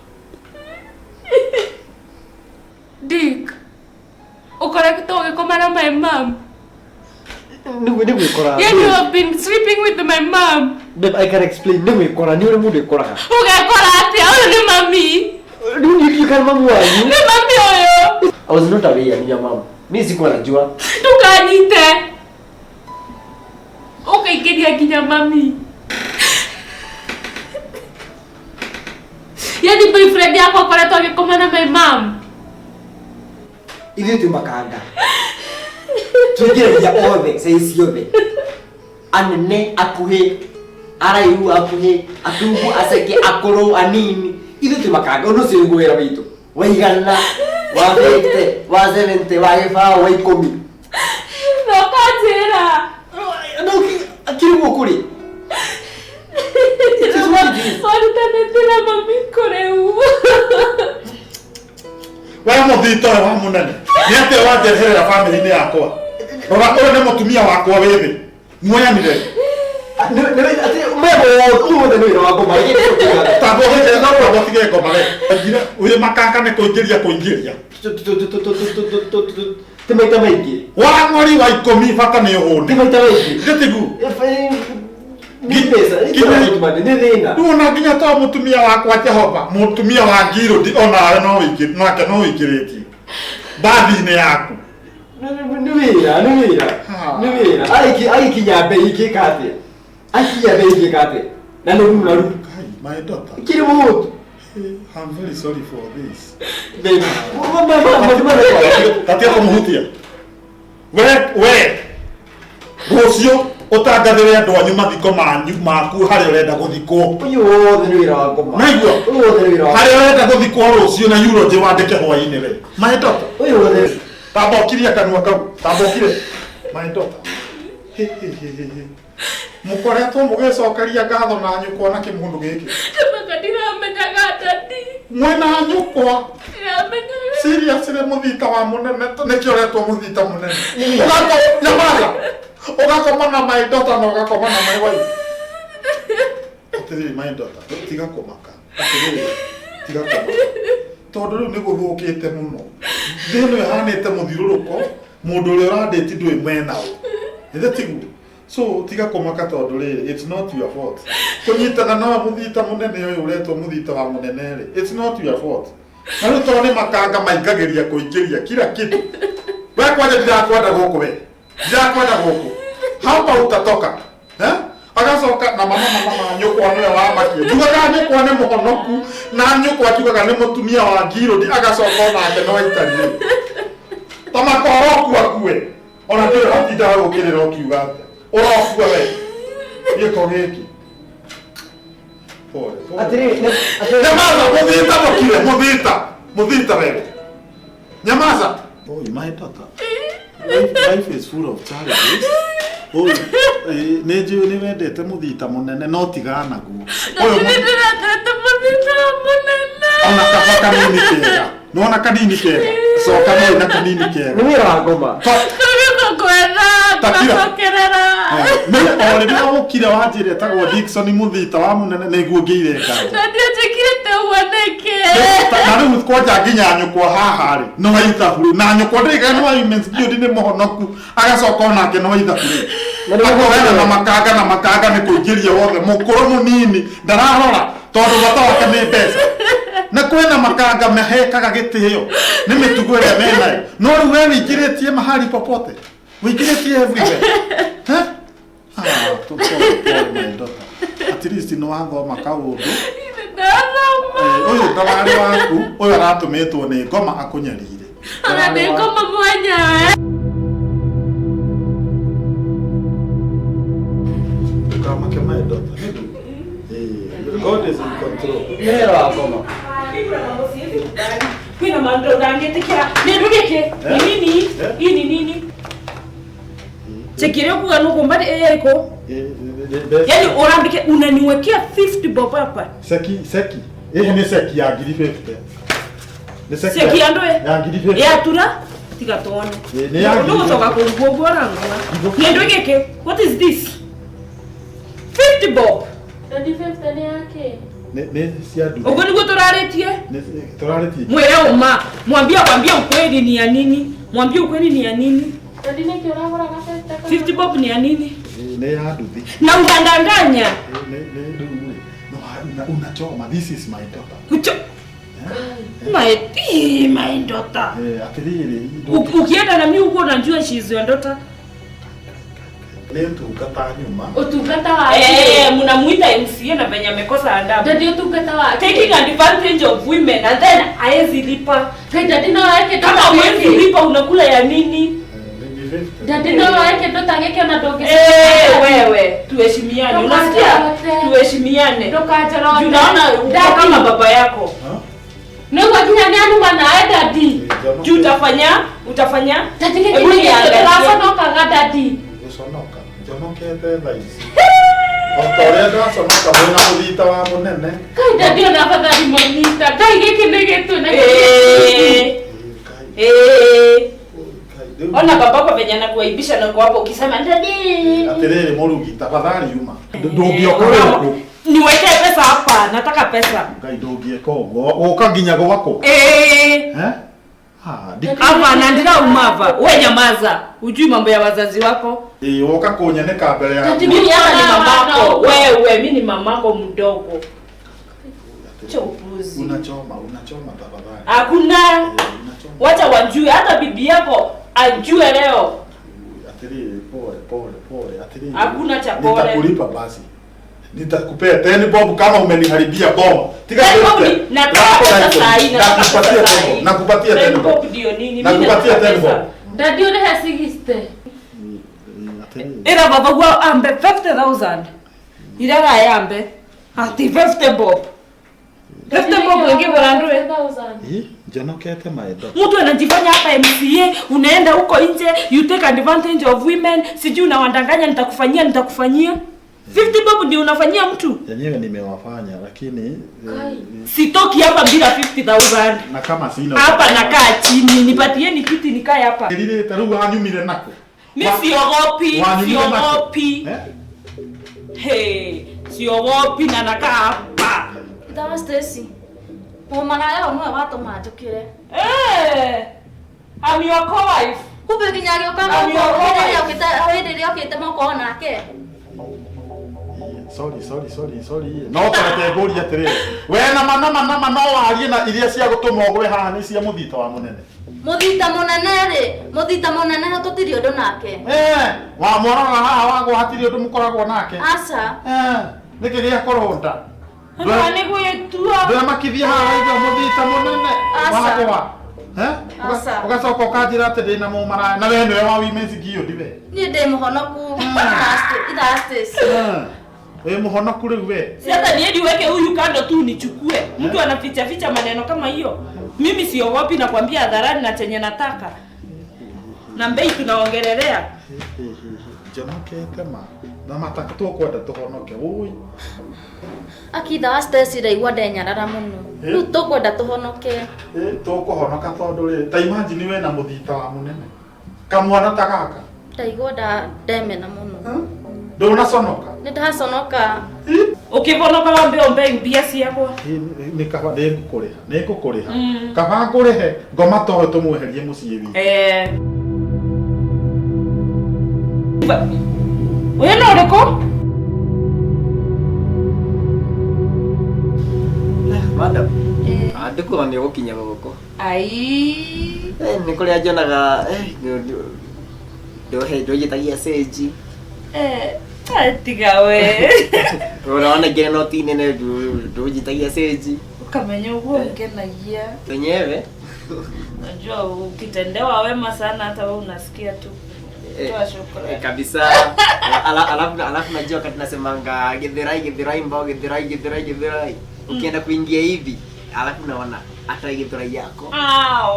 [SPEAKER 4] Dick, ũkoretwo ũgĩkoma na my mom.
[SPEAKER 6] Nĩ gwĩkora.
[SPEAKER 4] Yeah, you have been sleeping with my mom.
[SPEAKER 6] Babe, I can explain. Nĩ gwĩkora nĩ ũrĩ mũndũ ĩkoraga.
[SPEAKER 4] Ũgekora atĩa? Ũyũ nĩ mami.
[SPEAKER 6] Rĩu you can mamu wanyu.
[SPEAKER 4] Nĩ mami ũyũ.
[SPEAKER 6] I was not aware ni ya mama. Mimi sikuwa najua.
[SPEAKER 4] Ndũkanyite. Ũkaingĩria nginya mami. Yani boyfriend yakwa akoretwo agĩkoma na my mom.
[SPEAKER 6] Ithuĩ twĩ makanga. Tũingĩragia othe size ciothe. Anene, akuhĩ, araihu, akuhĩ, atungu, aceke, akũrũ, anini. Ithuĩ twĩ makanga. Ũndũ ũcio nĩguo wĩra witũ. Wa igana, wa 50, wa 70, wa gĩbaũ, wa ikũmi.
[SPEAKER 4] Na ũkanjĩra.
[SPEAKER 6] No, akĩrĩ guo kũrĩ. It is what it is.
[SPEAKER 4] Warutanĩtie na mami kũrĩu.
[SPEAKER 5] We mũthito ũyũ wa mũnene. Nĩ atĩa wanjeherera bamĩrĩ-inĩ yakwa? Rora ũyũ nĩ mũtumia wakwa wĩ thĩ. Muoyanire.
[SPEAKER 6] Ũmũthĩ nĩ wĩra wa ngoma.
[SPEAKER 5] Tamba ũhĩte no tamba ũtige ngoma we. Aingire wĩ makanga nĩ kũingĩria kũingĩria.
[SPEAKER 6] Ti maita maingĩ.
[SPEAKER 5] Wa ng'ori wa ikũmi bata nĩ ũhũne.
[SPEAKER 6] Ti maita maingĩ.
[SPEAKER 5] Githĩ tiguo?
[SPEAKER 6] Nĩ mbeca, nĩ thĩna.
[SPEAKER 5] Rĩu ona nginya to mũtumia wakwa Jehova, mũtumia wa Ngirũndi onawe no wĩingĩ nake no wĩingĩrĩtie. Mbathi-inĩ yaku.
[SPEAKER 6] Nĩ wĩra, nĩ wĩra. Nĩ wĩra. Agĩkinya mbei ingĩka atĩa? Akinya mbei ingĩka atĩa? Na nĩ ruru na ruru.
[SPEAKER 5] My daughter.
[SPEAKER 6] Kĩrĩ mũhũtu.
[SPEAKER 5] I'm very sorry for this.
[SPEAKER 6] Baby.
[SPEAKER 5] Tatia kũmũhutia. We we rũciũ ũtangathĩre andũ anyu mathiko manyu maku harĩa ũrenda gũthikwo.
[SPEAKER 6] Ũyũ wothe nĩ wĩra wa ngoma.
[SPEAKER 5] Naigua?
[SPEAKER 6] Ũyũ wothe nĩ wĩra wa
[SPEAKER 5] Harĩa ũrenda gũthikwo rũciũ na eulogy wandĩke hwaĩ-inĩ we. My daughter.
[SPEAKER 6] Ũyũ wothe.
[SPEAKER 5] Tamba ũkirie kanua kau. Tamba ũkire. My daughter. He he he he he. Mũkoretwo mũgĩcokeria ngatho na nyũkwa na kĩmũndũ gĩkĩ.
[SPEAKER 4] Maka ndiramenyaga daddy.
[SPEAKER 5] Mwĩna nyũkwa.
[SPEAKER 4] Ndiramenyaga.
[SPEAKER 5] Seriously mũthita wa mũnene nĩkĩo ũretwo mũthita mũnene. Ũgako nyamaza. Ũgakoma na my daughter na ũgakoma na my wife. Atĩrĩrĩ my daughter, tiga kũmaka. Atĩrĩrĩ, tiga kũmaka. Tondũ rĩu nĩ gũthũkĩte mũno. Thĩ ĩno ĩhanĩte mũthiũrũrũko, mũndũ ũrĩa ũrandĩti ndũĩ mwena ũ. Githĩ tiguo? So tiga kũmaka tondũ rĩrĩ, it's not your fault. Kũnyitana na mũthita mũnene ũyũ ũretwo mũthita wa mũnene rĩ, it's not your fault. Na rĩu tondũ nĩ makanga maingagĩria kũingĩria kila kitu. We kwanja ndirakwenda gũkũ we. Ndirakwenda gũkũ. Hapa utatoka. Eh? Agacoka na mama mama ma nyũkwa nĩwe wamakia. Njugaga nyũkwa nĩ mũhonoku na nyũkwa njugaga nĩ mũtumia wa Ngirũndi agacoka onake no aikarire. Ta makoroku akue. Ona ndũrĩ ũratinda gũkĩrĩra ũkiuga atĩa. Ũrokua we. Gĩko gĩkĩ. Pole, pole.
[SPEAKER 6] Atĩrĩrĩ,
[SPEAKER 5] Nyamaza, mũthita mũkire, mũthita. Mũthita wewe. Nyamaza. Oh, my daughter. Life is full of challenges. Oh, nĩ njũĩ nĩ wendete mũthita mũnene no tigana naguo. Ũyũ
[SPEAKER 4] Daddy nĩndĩrendete mũthita mũnene.
[SPEAKER 5] Ona kaba kanini kega. Nĩwona kanini kega. Coka no na kanini kega.
[SPEAKER 6] Nĩ wĩra wa ngoma.
[SPEAKER 4] Tũgĩũka gwetha,
[SPEAKER 5] Takira.
[SPEAKER 4] tũgacokerera.
[SPEAKER 5] Nĩ o rĩrĩa ũkire wanjĩra etagwo Dickson mũthita wa mũnene nĩguo ngĩire nganja.
[SPEAKER 4] Daddy anjĩkĩrĩte ũguo nĩkĩ?
[SPEAKER 5] Na rĩu kwanja nginya nyũkwa haha rĩ no ithabu rĩ na nyũkwa ndĩga no imens nĩ mũhonoku agacoka onake no ithabu rĩ. Akoena na makanga na makanga nĩ kũingĩria wothe mũkũrũ mũnini ndararora tondũ bata wake nĩ mbeca. Na kwĩna makanga mahekaga gĩtĩo Nĩ mĩtugo ĩrĩa menayo. No rĩu we wĩingĩrĩtie mahali popote. Wĩingĩrĩtie everywhere. Eh? Ah, pole pole my daughter. At least nĩ wathoma kaũndũ.
[SPEAKER 3] Ndathoma.
[SPEAKER 5] Ũyũ ndararĩ waku, ũyũ aratũmĩtwo nĩ ngoma akũnyarire.
[SPEAKER 4] Ona nĩ ngoma mwenyewe.
[SPEAKER 5] Ndũkamake my daughter. God is in control.
[SPEAKER 6] Nĩ wa ngoma.
[SPEAKER 3] Kwina maũndũ ndangĩtĩkĩra. Nĩ ndũgĩkĩ? Ni nini? Hii ni nini? Chekirio kuga nuko mbali iko. Yaani urambike unaniwekea 50 bob hapa.
[SPEAKER 5] Seki seki. Hii ni seki ya ngiri 50. Ni
[SPEAKER 3] seki ya ndoe.
[SPEAKER 5] Ya ngiri 50.
[SPEAKER 3] Ya tura tiga tuone.
[SPEAKER 5] Ni ya ngiri.
[SPEAKER 3] Ndugucoka kũrugwo ngora. Ni ndũgĩkĩ? What is this? 50 bob.
[SPEAKER 4] 50 ni yake.
[SPEAKER 5] Ni cia nduthi.
[SPEAKER 3] Uguo niguo turarĩtie?
[SPEAKER 5] Ni turarĩtie.
[SPEAKER 3] Mwĩre ũma. Mwambie kwambia ukweli ni ya nini? Mwambie ukweli ni ya nini?
[SPEAKER 4] Daddy nĩkĩ ũragũraga
[SPEAKER 3] 50 bob ni ya nini?
[SPEAKER 5] Ni ya nduthi.
[SPEAKER 3] Na unadanganya.
[SPEAKER 5] Ni rĩu no unachoma. This is my daughter.
[SPEAKER 3] Kucho. My daughter.
[SPEAKER 5] Atiriri.
[SPEAKER 3] Ukienda na mimi huko unajua she is your daughter.
[SPEAKER 5] Ni ũtungata nyuma.
[SPEAKER 4] Ũtungata wa
[SPEAKER 3] mnamuita MCA na venye amekosa adabu.
[SPEAKER 4] Daddy ũtungata wa
[SPEAKER 3] taking advantage of women and then haezi lipa.
[SPEAKER 4] Daddy no weke
[SPEAKER 3] kama huwezi lipa unakula ya nini?
[SPEAKER 4] Daddy no weke ndo tangeke na doge.
[SPEAKER 3] Wewe tuheshimiane. Unasikia? Tuheshimiane.
[SPEAKER 4] Ndukajorote.
[SPEAKER 3] Unaona uko kama baba yako.
[SPEAKER 4] Nĩguo nginya nĩ anuma nawe daddy.
[SPEAKER 3] Juu utafanya?
[SPEAKER 4] Daddy nĩ tũraconokaga daddy.
[SPEAKER 5] Gũconoka. Njonokete thaa ici. O ta ũrĩa ndaconoka mwĩna mũthita wa mũnene.
[SPEAKER 4] Kai daddy ona afadhali mũthita. Ngai gĩkĩ nĩ gĩtũ na
[SPEAKER 3] Ona babako venye anakuaibisha na uko hapo ukisema daddy.
[SPEAKER 5] Atiriri mũrugi tafadhali yuma. Ndũngĩoka gũkũ.
[SPEAKER 3] Niweke pesa hapa, nataka pesa.
[SPEAKER 5] Ngai ndũngĩeka ũguo. Ũka nginya gwakwa. Eh?
[SPEAKER 3] Hapa na ndira umava. Wewe nyamaza. Hujui mambo ya wazazi wako.
[SPEAKER 5] Ũka kũnyeneka mbere ya.
[SPEAKER 3] Mimi hapa ni mamako. Wewe mimi ni mamako mdogo. Acha upuzi.
[SPEAKER 5] Unachoma tafadhali.
[SPEAKER 3] Hakuna. Wacha wajue hata bibi yako ajue leo.
[SPEAKER 5] Atiriri pole pole pole. Atiriri.
[SPEAKER 3] Hakuna cha pole.
[SPEAKER 5] Nitakulipa basi. Nitakupea 10 bob kama umeniharibia bob. Tiga
[SPEAKER 3] bob nataka pesa sahi na
[SPEAKER 5] nakupatia 10 bob. Nakupatia 10 bob.
[SPEAKER 3] Ndio nini?
[SPEAKER 5] Nakupatia 10 bob.
[SPEAKER 4] Daddy urehe 60.
[SPEAKER 3] Ira baba gwa ambe 50,000. Ira yambe. Ati 50 bob. 50 bob ngigura ndwe.
[SPEAKER 5] Njonokete my daughter.
[SPEAKER 3] Mtu anajifanya hapa MCA, unaenda huko nje, you take advantage of women, sijui unawadanganya nitakufanyia. 50 bob ndio unafanyia mtu?
[SPEAKER 5] Yenyewe nimewafanya lakini
[SPEAKER 3] sitoki hapa bila 50,000.
[SPEAKER 5] Na kama sina
[SPEAKER 3] hapa nakaa chini, nipatieni kiti nikae hapa.
[SPEAKER 5] Ile tarugu hanyumire nako.
[SPEAKER 3] Mimi siogopi, siogopi. Hey, siogopi na nakaa hapa.
[SPEAKER 2] Dawa Stacy. Mama yao no watũma njũkĩre.
[SPEAKER 3] I'm your co-wife.
[SPEAKER 2] Kumbe nginya agĩũka moko hĩndĩ ĩrĩa okĩte moko nake.
[SPEAKER 5] Sorry. No tareke ngũrie atĩrĩrĩ. We na mana no warie na iria cia gũtũma ũgwe haha nĩ cia mũthita wa mũnene.
[SPEAKER 2] Mũthita mũnene rĩ, mũthita mũnene tũtirĩ ũndũ nake.
[SPEAKER 5] Wa mwarora haha wagwa hatirĩ ũndũ mũkoragwo nake.
[SPEAKER 2] Aca.
[SPEAKER 5] Nĩkĩ gĩa kũrũnda?
[SPEAKER 3] Nĩ gwĩtua.
[SPEAKER 5] Ndĩramakithia haha ithe mũthita mũnene wagwa. Ũgacoka ũkanjĩra atĩ ndĩna mũmaraya na we nĩwe wa women's guild we.
[SPEAKER 2] Niĩ ndĩ mũhonoku. Ithaa Stacy.
[SPEAKER 5] Wewe muhonoku rĩu we.
[SPEAKER 3] Sasa niende uweke huyu kando tu nichukue. Mtu anaficha ficha maneno kama hiyo. Mimi siogopi na kwambia hadharani na chenye nataka. Na mbei tunaongelelea.
[SPEAKER 5] Njonokete ma. Na mataka tũkwenda tũhonoke. Oi.
[SPEAKER 2] Akitha Stacy ndaigua ndenyarara mũno. Rĩu tũkwenda tũhonoke.
[SPEAKER 5] Tũkũhonoka tondũ rĩ, ta imagine we na mũthita wa mũnene. Kamwana ta gaka.
[SPEAKER 2] Ndaigua ndemena mũno.
[SPEAKER 5] Ndũnaconoka?
[SPEAKER 2] Nĩ ndaconoka.
[SPEAKER 3] Ũkĩhonoka wambe ombe mbia ciakwa.
[SPEAKER 5] Nĩ kaba nĩngũkũrĩha. Nĩngũkũrĩha. Kaba ngũrĩhe ngoma toyo tũmweherie mũciĩ witũ.
[SPEAKER 3] Ũyũ nĩ ũrĩkũ?
[SPEAKER 6] Madam. Andĩkuga nĩ ũgũkinya gũkũ.
[SPEAKER 3] Ai.
[SPEAKER 6] Nĩ kũrĩa njonaga ndũnjĩtagia cenji.
[SPEAKER 3] Tiga we.
[SPEAKER 6] Ũrona nginya noti nene ndũnjĩtagia cenji.
[SPEAKER 3] Ukamenya ũguo ngenagia.
[SPEAKER 6] Wenyewe.
[SPEAKER 3] Unajua ukitendewa wema sana hata wewe unasikia tu. Toa shukrani.
[SPEAKER 6] Kabisa. Alafu najua wakati nasemanga Githurai Githurai mbao Githurai Githurai Githurai. Ukienda kuingia hivi alafu naona hata Githurai yako.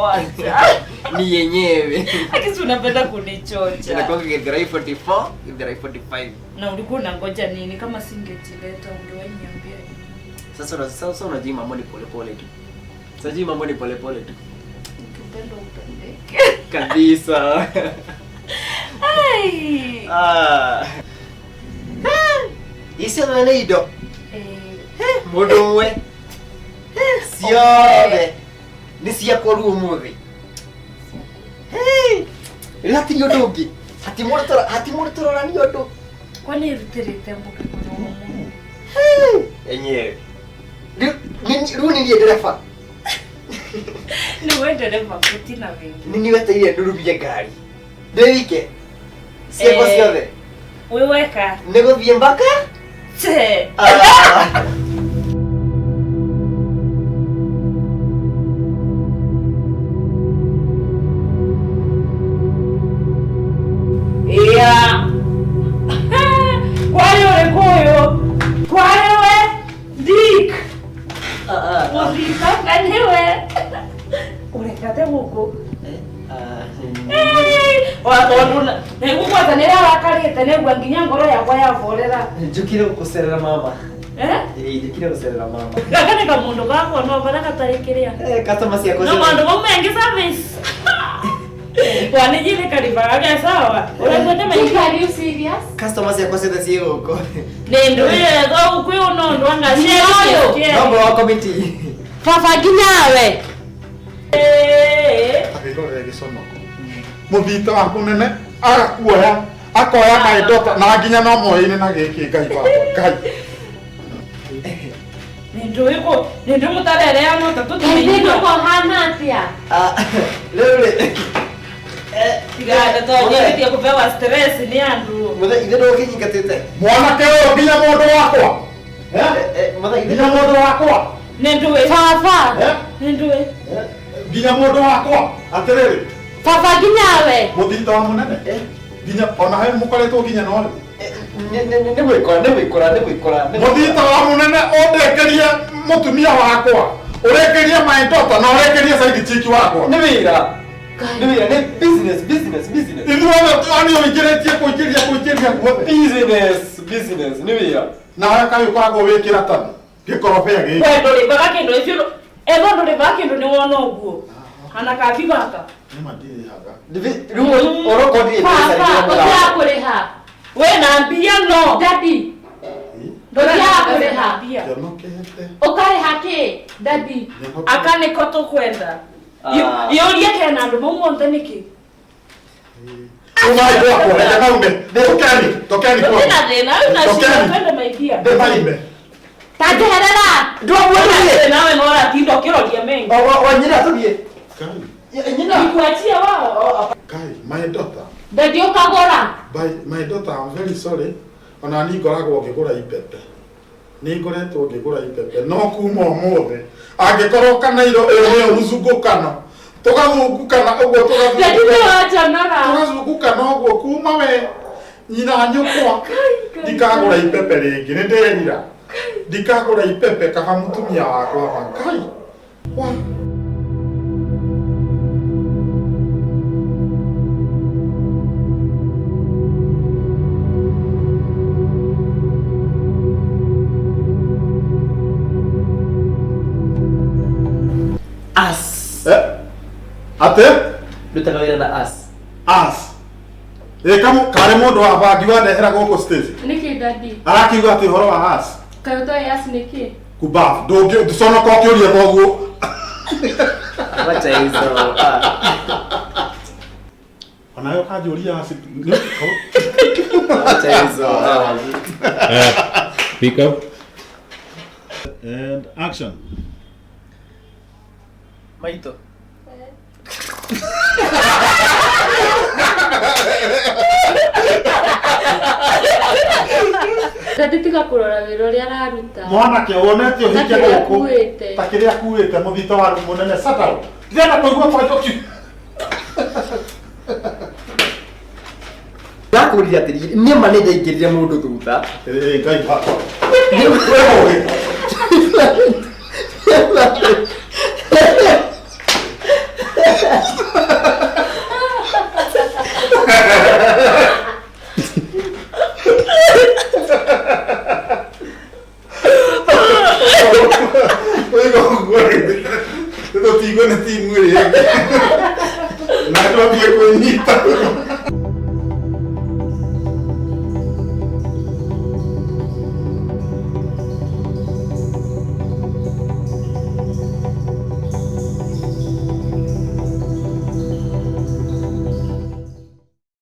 [SPEAKER 3] Wacha.
[SPEAKER 6] Ni yenyewe.
[SPEAKER 3] Lakini unapenda kunichocha.
[SPEAKER 6] Inakuwa Githurai 44, Githurai 45.
[SPEAKER 3] Na ulikuwa unangoja nini kama singejileta ungewaniambia?
[SPEAKER 6] Sasa unajua mambo ni pole pole tu. Sasa mambo ni pole pole tu.
[SPEAKER 3] Ukipenda upendeke.
[SPEAKER 6] Kabisa.
[SPEAKER 3] Ai.
[SPEAKER 6] Icio nĩ indo. Mũndũ ũmwe. Ciothe. Nĩ ciakwa rĩu ũmũthĩ. Rĩu hatirĩ ũndũ ũngĩ. Hati mũndũ tũrorania ũndũ.
[SPEAKER 3] Kwani ĩrutĩrĩte mboga mũno.
[SPEAKER 6] Enyewe. Rĩu nĩ niĩ ndereba.
[SPEAKER 3] Nĩ we ndereba gũtina wĩngĩ.
[SPEAKER 6] Nĩ niĩ wetereire ndurumie ngari. Ndĩ wike. Ciakwa ciothe.
[SPEAKER 3] Wĩ weka.
[SPEAKER 6] Nĩ gũthiĩ mpaka?
[SPEAKER 3] Che. Iya. Kwani ũrĩkũ ũyũ? Kwani we? Dick. Mũthitanga nĩwe. Ũrekate gũkũ. Watondu nĩguo kwanza nĩ arakarĩte nĩguo nginya ngoro yakwa yaborera.
[SPEAKER 6] Njũkire gũkũcerera mama. Njũkire gũcerera mama.
[SPEAKER 3] Gaka nĩ kamũndũ gakwa no bara gatarĩ kĩrĩa.
[SPEAKER 6] Customer ciakwa.
[SPEAKER 3] No maũndũ mau mengĩ service. Kwani jile karibaga sawa. Ũraigua
[SPEAKER 4] maingĩ. Are you serious?
[SPEAKER 6] Customer ciakwa ciothe ciĩ gũkũ.
[SPEAKER 3] Nĩ ndũire gũkũ ũyũ no ndũ anga ciĩ.
[SPEAKER 6] Mambo wa committee.
[SPEAKER 4] Baba nginyawe.
[SPEAKER 5] Agĩrorera gĩconoko. Mũthito wa mũnene agakuoya akoya my daughter na nginya no moyaine na gĩkĩ Ngai wakwa Ngai.
[SPEAKER 3] Nĩ ndũĩ mũtarerea no ta tũtũmĩire.
[SPEAKER 4] Nĩ kũhana atĩa?
[SPEAKER 6] Rĩu rĩ.
[SPEAKER 3] Tiga nĩtie kũbewa stress nĩ andũ.
[SPEAKER 6] Mũthe ithe ndũkĩnyingatĩte.
[SPEAKER 5] Mwanake ũyũ nginya mũndũ wakwa. Nginya mũndũ wakwa.
[SPEAKER 3] Nĩ ndũĩ.
[SPEAKER 4] Baba.
[SPEAKER 3] Nĩ ndũĩ.
[SPEAKER 5] Nginya mũndũ wakwa. Atĩrĩrĩ.
[SPEAKER 4] Baba nginyawe.
[SPEAKER 5] Mũthito wa mũnene. Nginya ona he mũkoretwo nginya no rĩ.
[SPEAKER 6] Nĩ gwĩkora nĩ gwĩkora nĩ gwĩkora.
[SPEAKER 5] Mũthito wa mũnene ũndekerie mũtumia wakwa. Ũrekerie my daughter na ũrekerie side chick wakwa.
[SPEAKER 6] Nĩ wĩra. Nĩ wĩra nĩ business business business.
[SPEAKER 5] Ithuothe ani ũingĩrĩtie kũingĩria kũingĩria guothe.
[SPEAKER 6] Business business nĩ wĩra.
[SPEAKER 5] Nawe kaĩ ũkoragwo wĩkĩra tani gĩkorobia gĩkĩ.
[SPEAKER 3] We ndũrĩvaga kĩndũ icio. Ethwo ndũrĩvaga kĩndũ nĩ wona ũguo. Kana kabi gaka.
[SPEAKER 5] Nĩ ma ndirĩhaga.
[SPEAKER 6] Rĩu ũrokondi
[SPEAKER 4] mbeca
[SPEAKER 6] iria
[SPEAKER 4] mũraha. Ũthiaga kũrĩha.
[SPEAKER 3] We na mbia no.
[SPEAKER 4] Daddy. Ndũthiaga kũrĩha.
[SPEAKER 5] Njonokete.
[SPEAKER 4] Ũkarĩha kĩ? Daddy.
[SPEAKER 3] Aka nĩko tũkwenda. Yũrie kena andũ mau monthe nĩkĩ?
[SPEAKER 5] Umai gwakwa, reke maume. Tokeni, tokeni kwa.
[SPEAKER 3] Ndũrĩ na thĩna, rĩu na cira twende maidia.
[SPEAKER 5] Ndĩmaime.
[SPEAKER 4] Ta njeherera.
[SPEAKER 6] Ndwamuonire.
[SPEAKER 3] Nawe no ũratinda ũkĩroria mengi.
[SPEAKER 6] Wanyina tũthiĩ. Nyina.
[SPEAKER 3] Nikuachia wao.
[SPEAKER 5] Kai, my daughter.
[SPEAKER 4] Daddy ũkagũra.
[SPEAKER 5] My daughter, I'm very sorry. Ona niĩ ngoragwo ngĩgũra ipepe. Nĩ ngoretwo ngĩgũra ipepe. No kuma ũmũthĩ angĩkorwo kanairo ĩyo nĩyo mũcungũkano. Tũgathungukana ũguo tũgathungukana ũguo kuma we nyina nyũkwa ndikagũra ipepe rĩngĩ nĩ ndĩrira ndikagũra ipepe kaba mũtumia wakwa ma Ngai wa
[SPEAKER 6] As.
[SPEAKER 5] Ate?
[SPEAKER 6] Ndutaga wĩra na as.
[SPEAKER 5] As. Ĩ karĩ mũndũ wa bangi wandehera gũkũ stage.
[SPEAKER 4] Nĩkĩ daddy?
[SPEAKER 5] Arakiuga atĩ ũhoro wa as.
[SPEAKER 4] Kaĩ ũtoĩ as nĩkĩ?
[SPEAKER 5] Kubaf. Ndũngĩ ndũconoka ũkĩũria thoguo.
[SPEAKER 6] Wacha hizo.
[SPEAKER 5] Onawe ũkanjũria as.
[SPEAKER 6] Wacha hizo.
[SPEAKER 7] Pick up. And action.
[SPEAKER 1] Maitũ.
[SPEAKER 4] Daddy tiga kũrora wĩra ũrĩa araruta.
[SPEAKER 5] Mwanake wonete ũhike
[SPEAKER 4] Ta kĩrĩa
[SPEAKER 5] gũkũ
[SPEAKER 4] akuĩte.
[SPEAKER 5] ta kĩrĩa akuĩte mũthito wa mũnene sataro ndĩrenda kũigua kwanja ũkiu
[SPEAKER 6] Ndakũrire atĩrĩrĩ, niĩ ma nĩ ndaingĩrire mũndũ thutha.
[SPEAKER 5] Ĩ, Ngai wakwa. Oiga ũguo rĩ, tũtigwo nĩ timu ĩrĩa ĩngĩ. Na twambie kwĩnyita.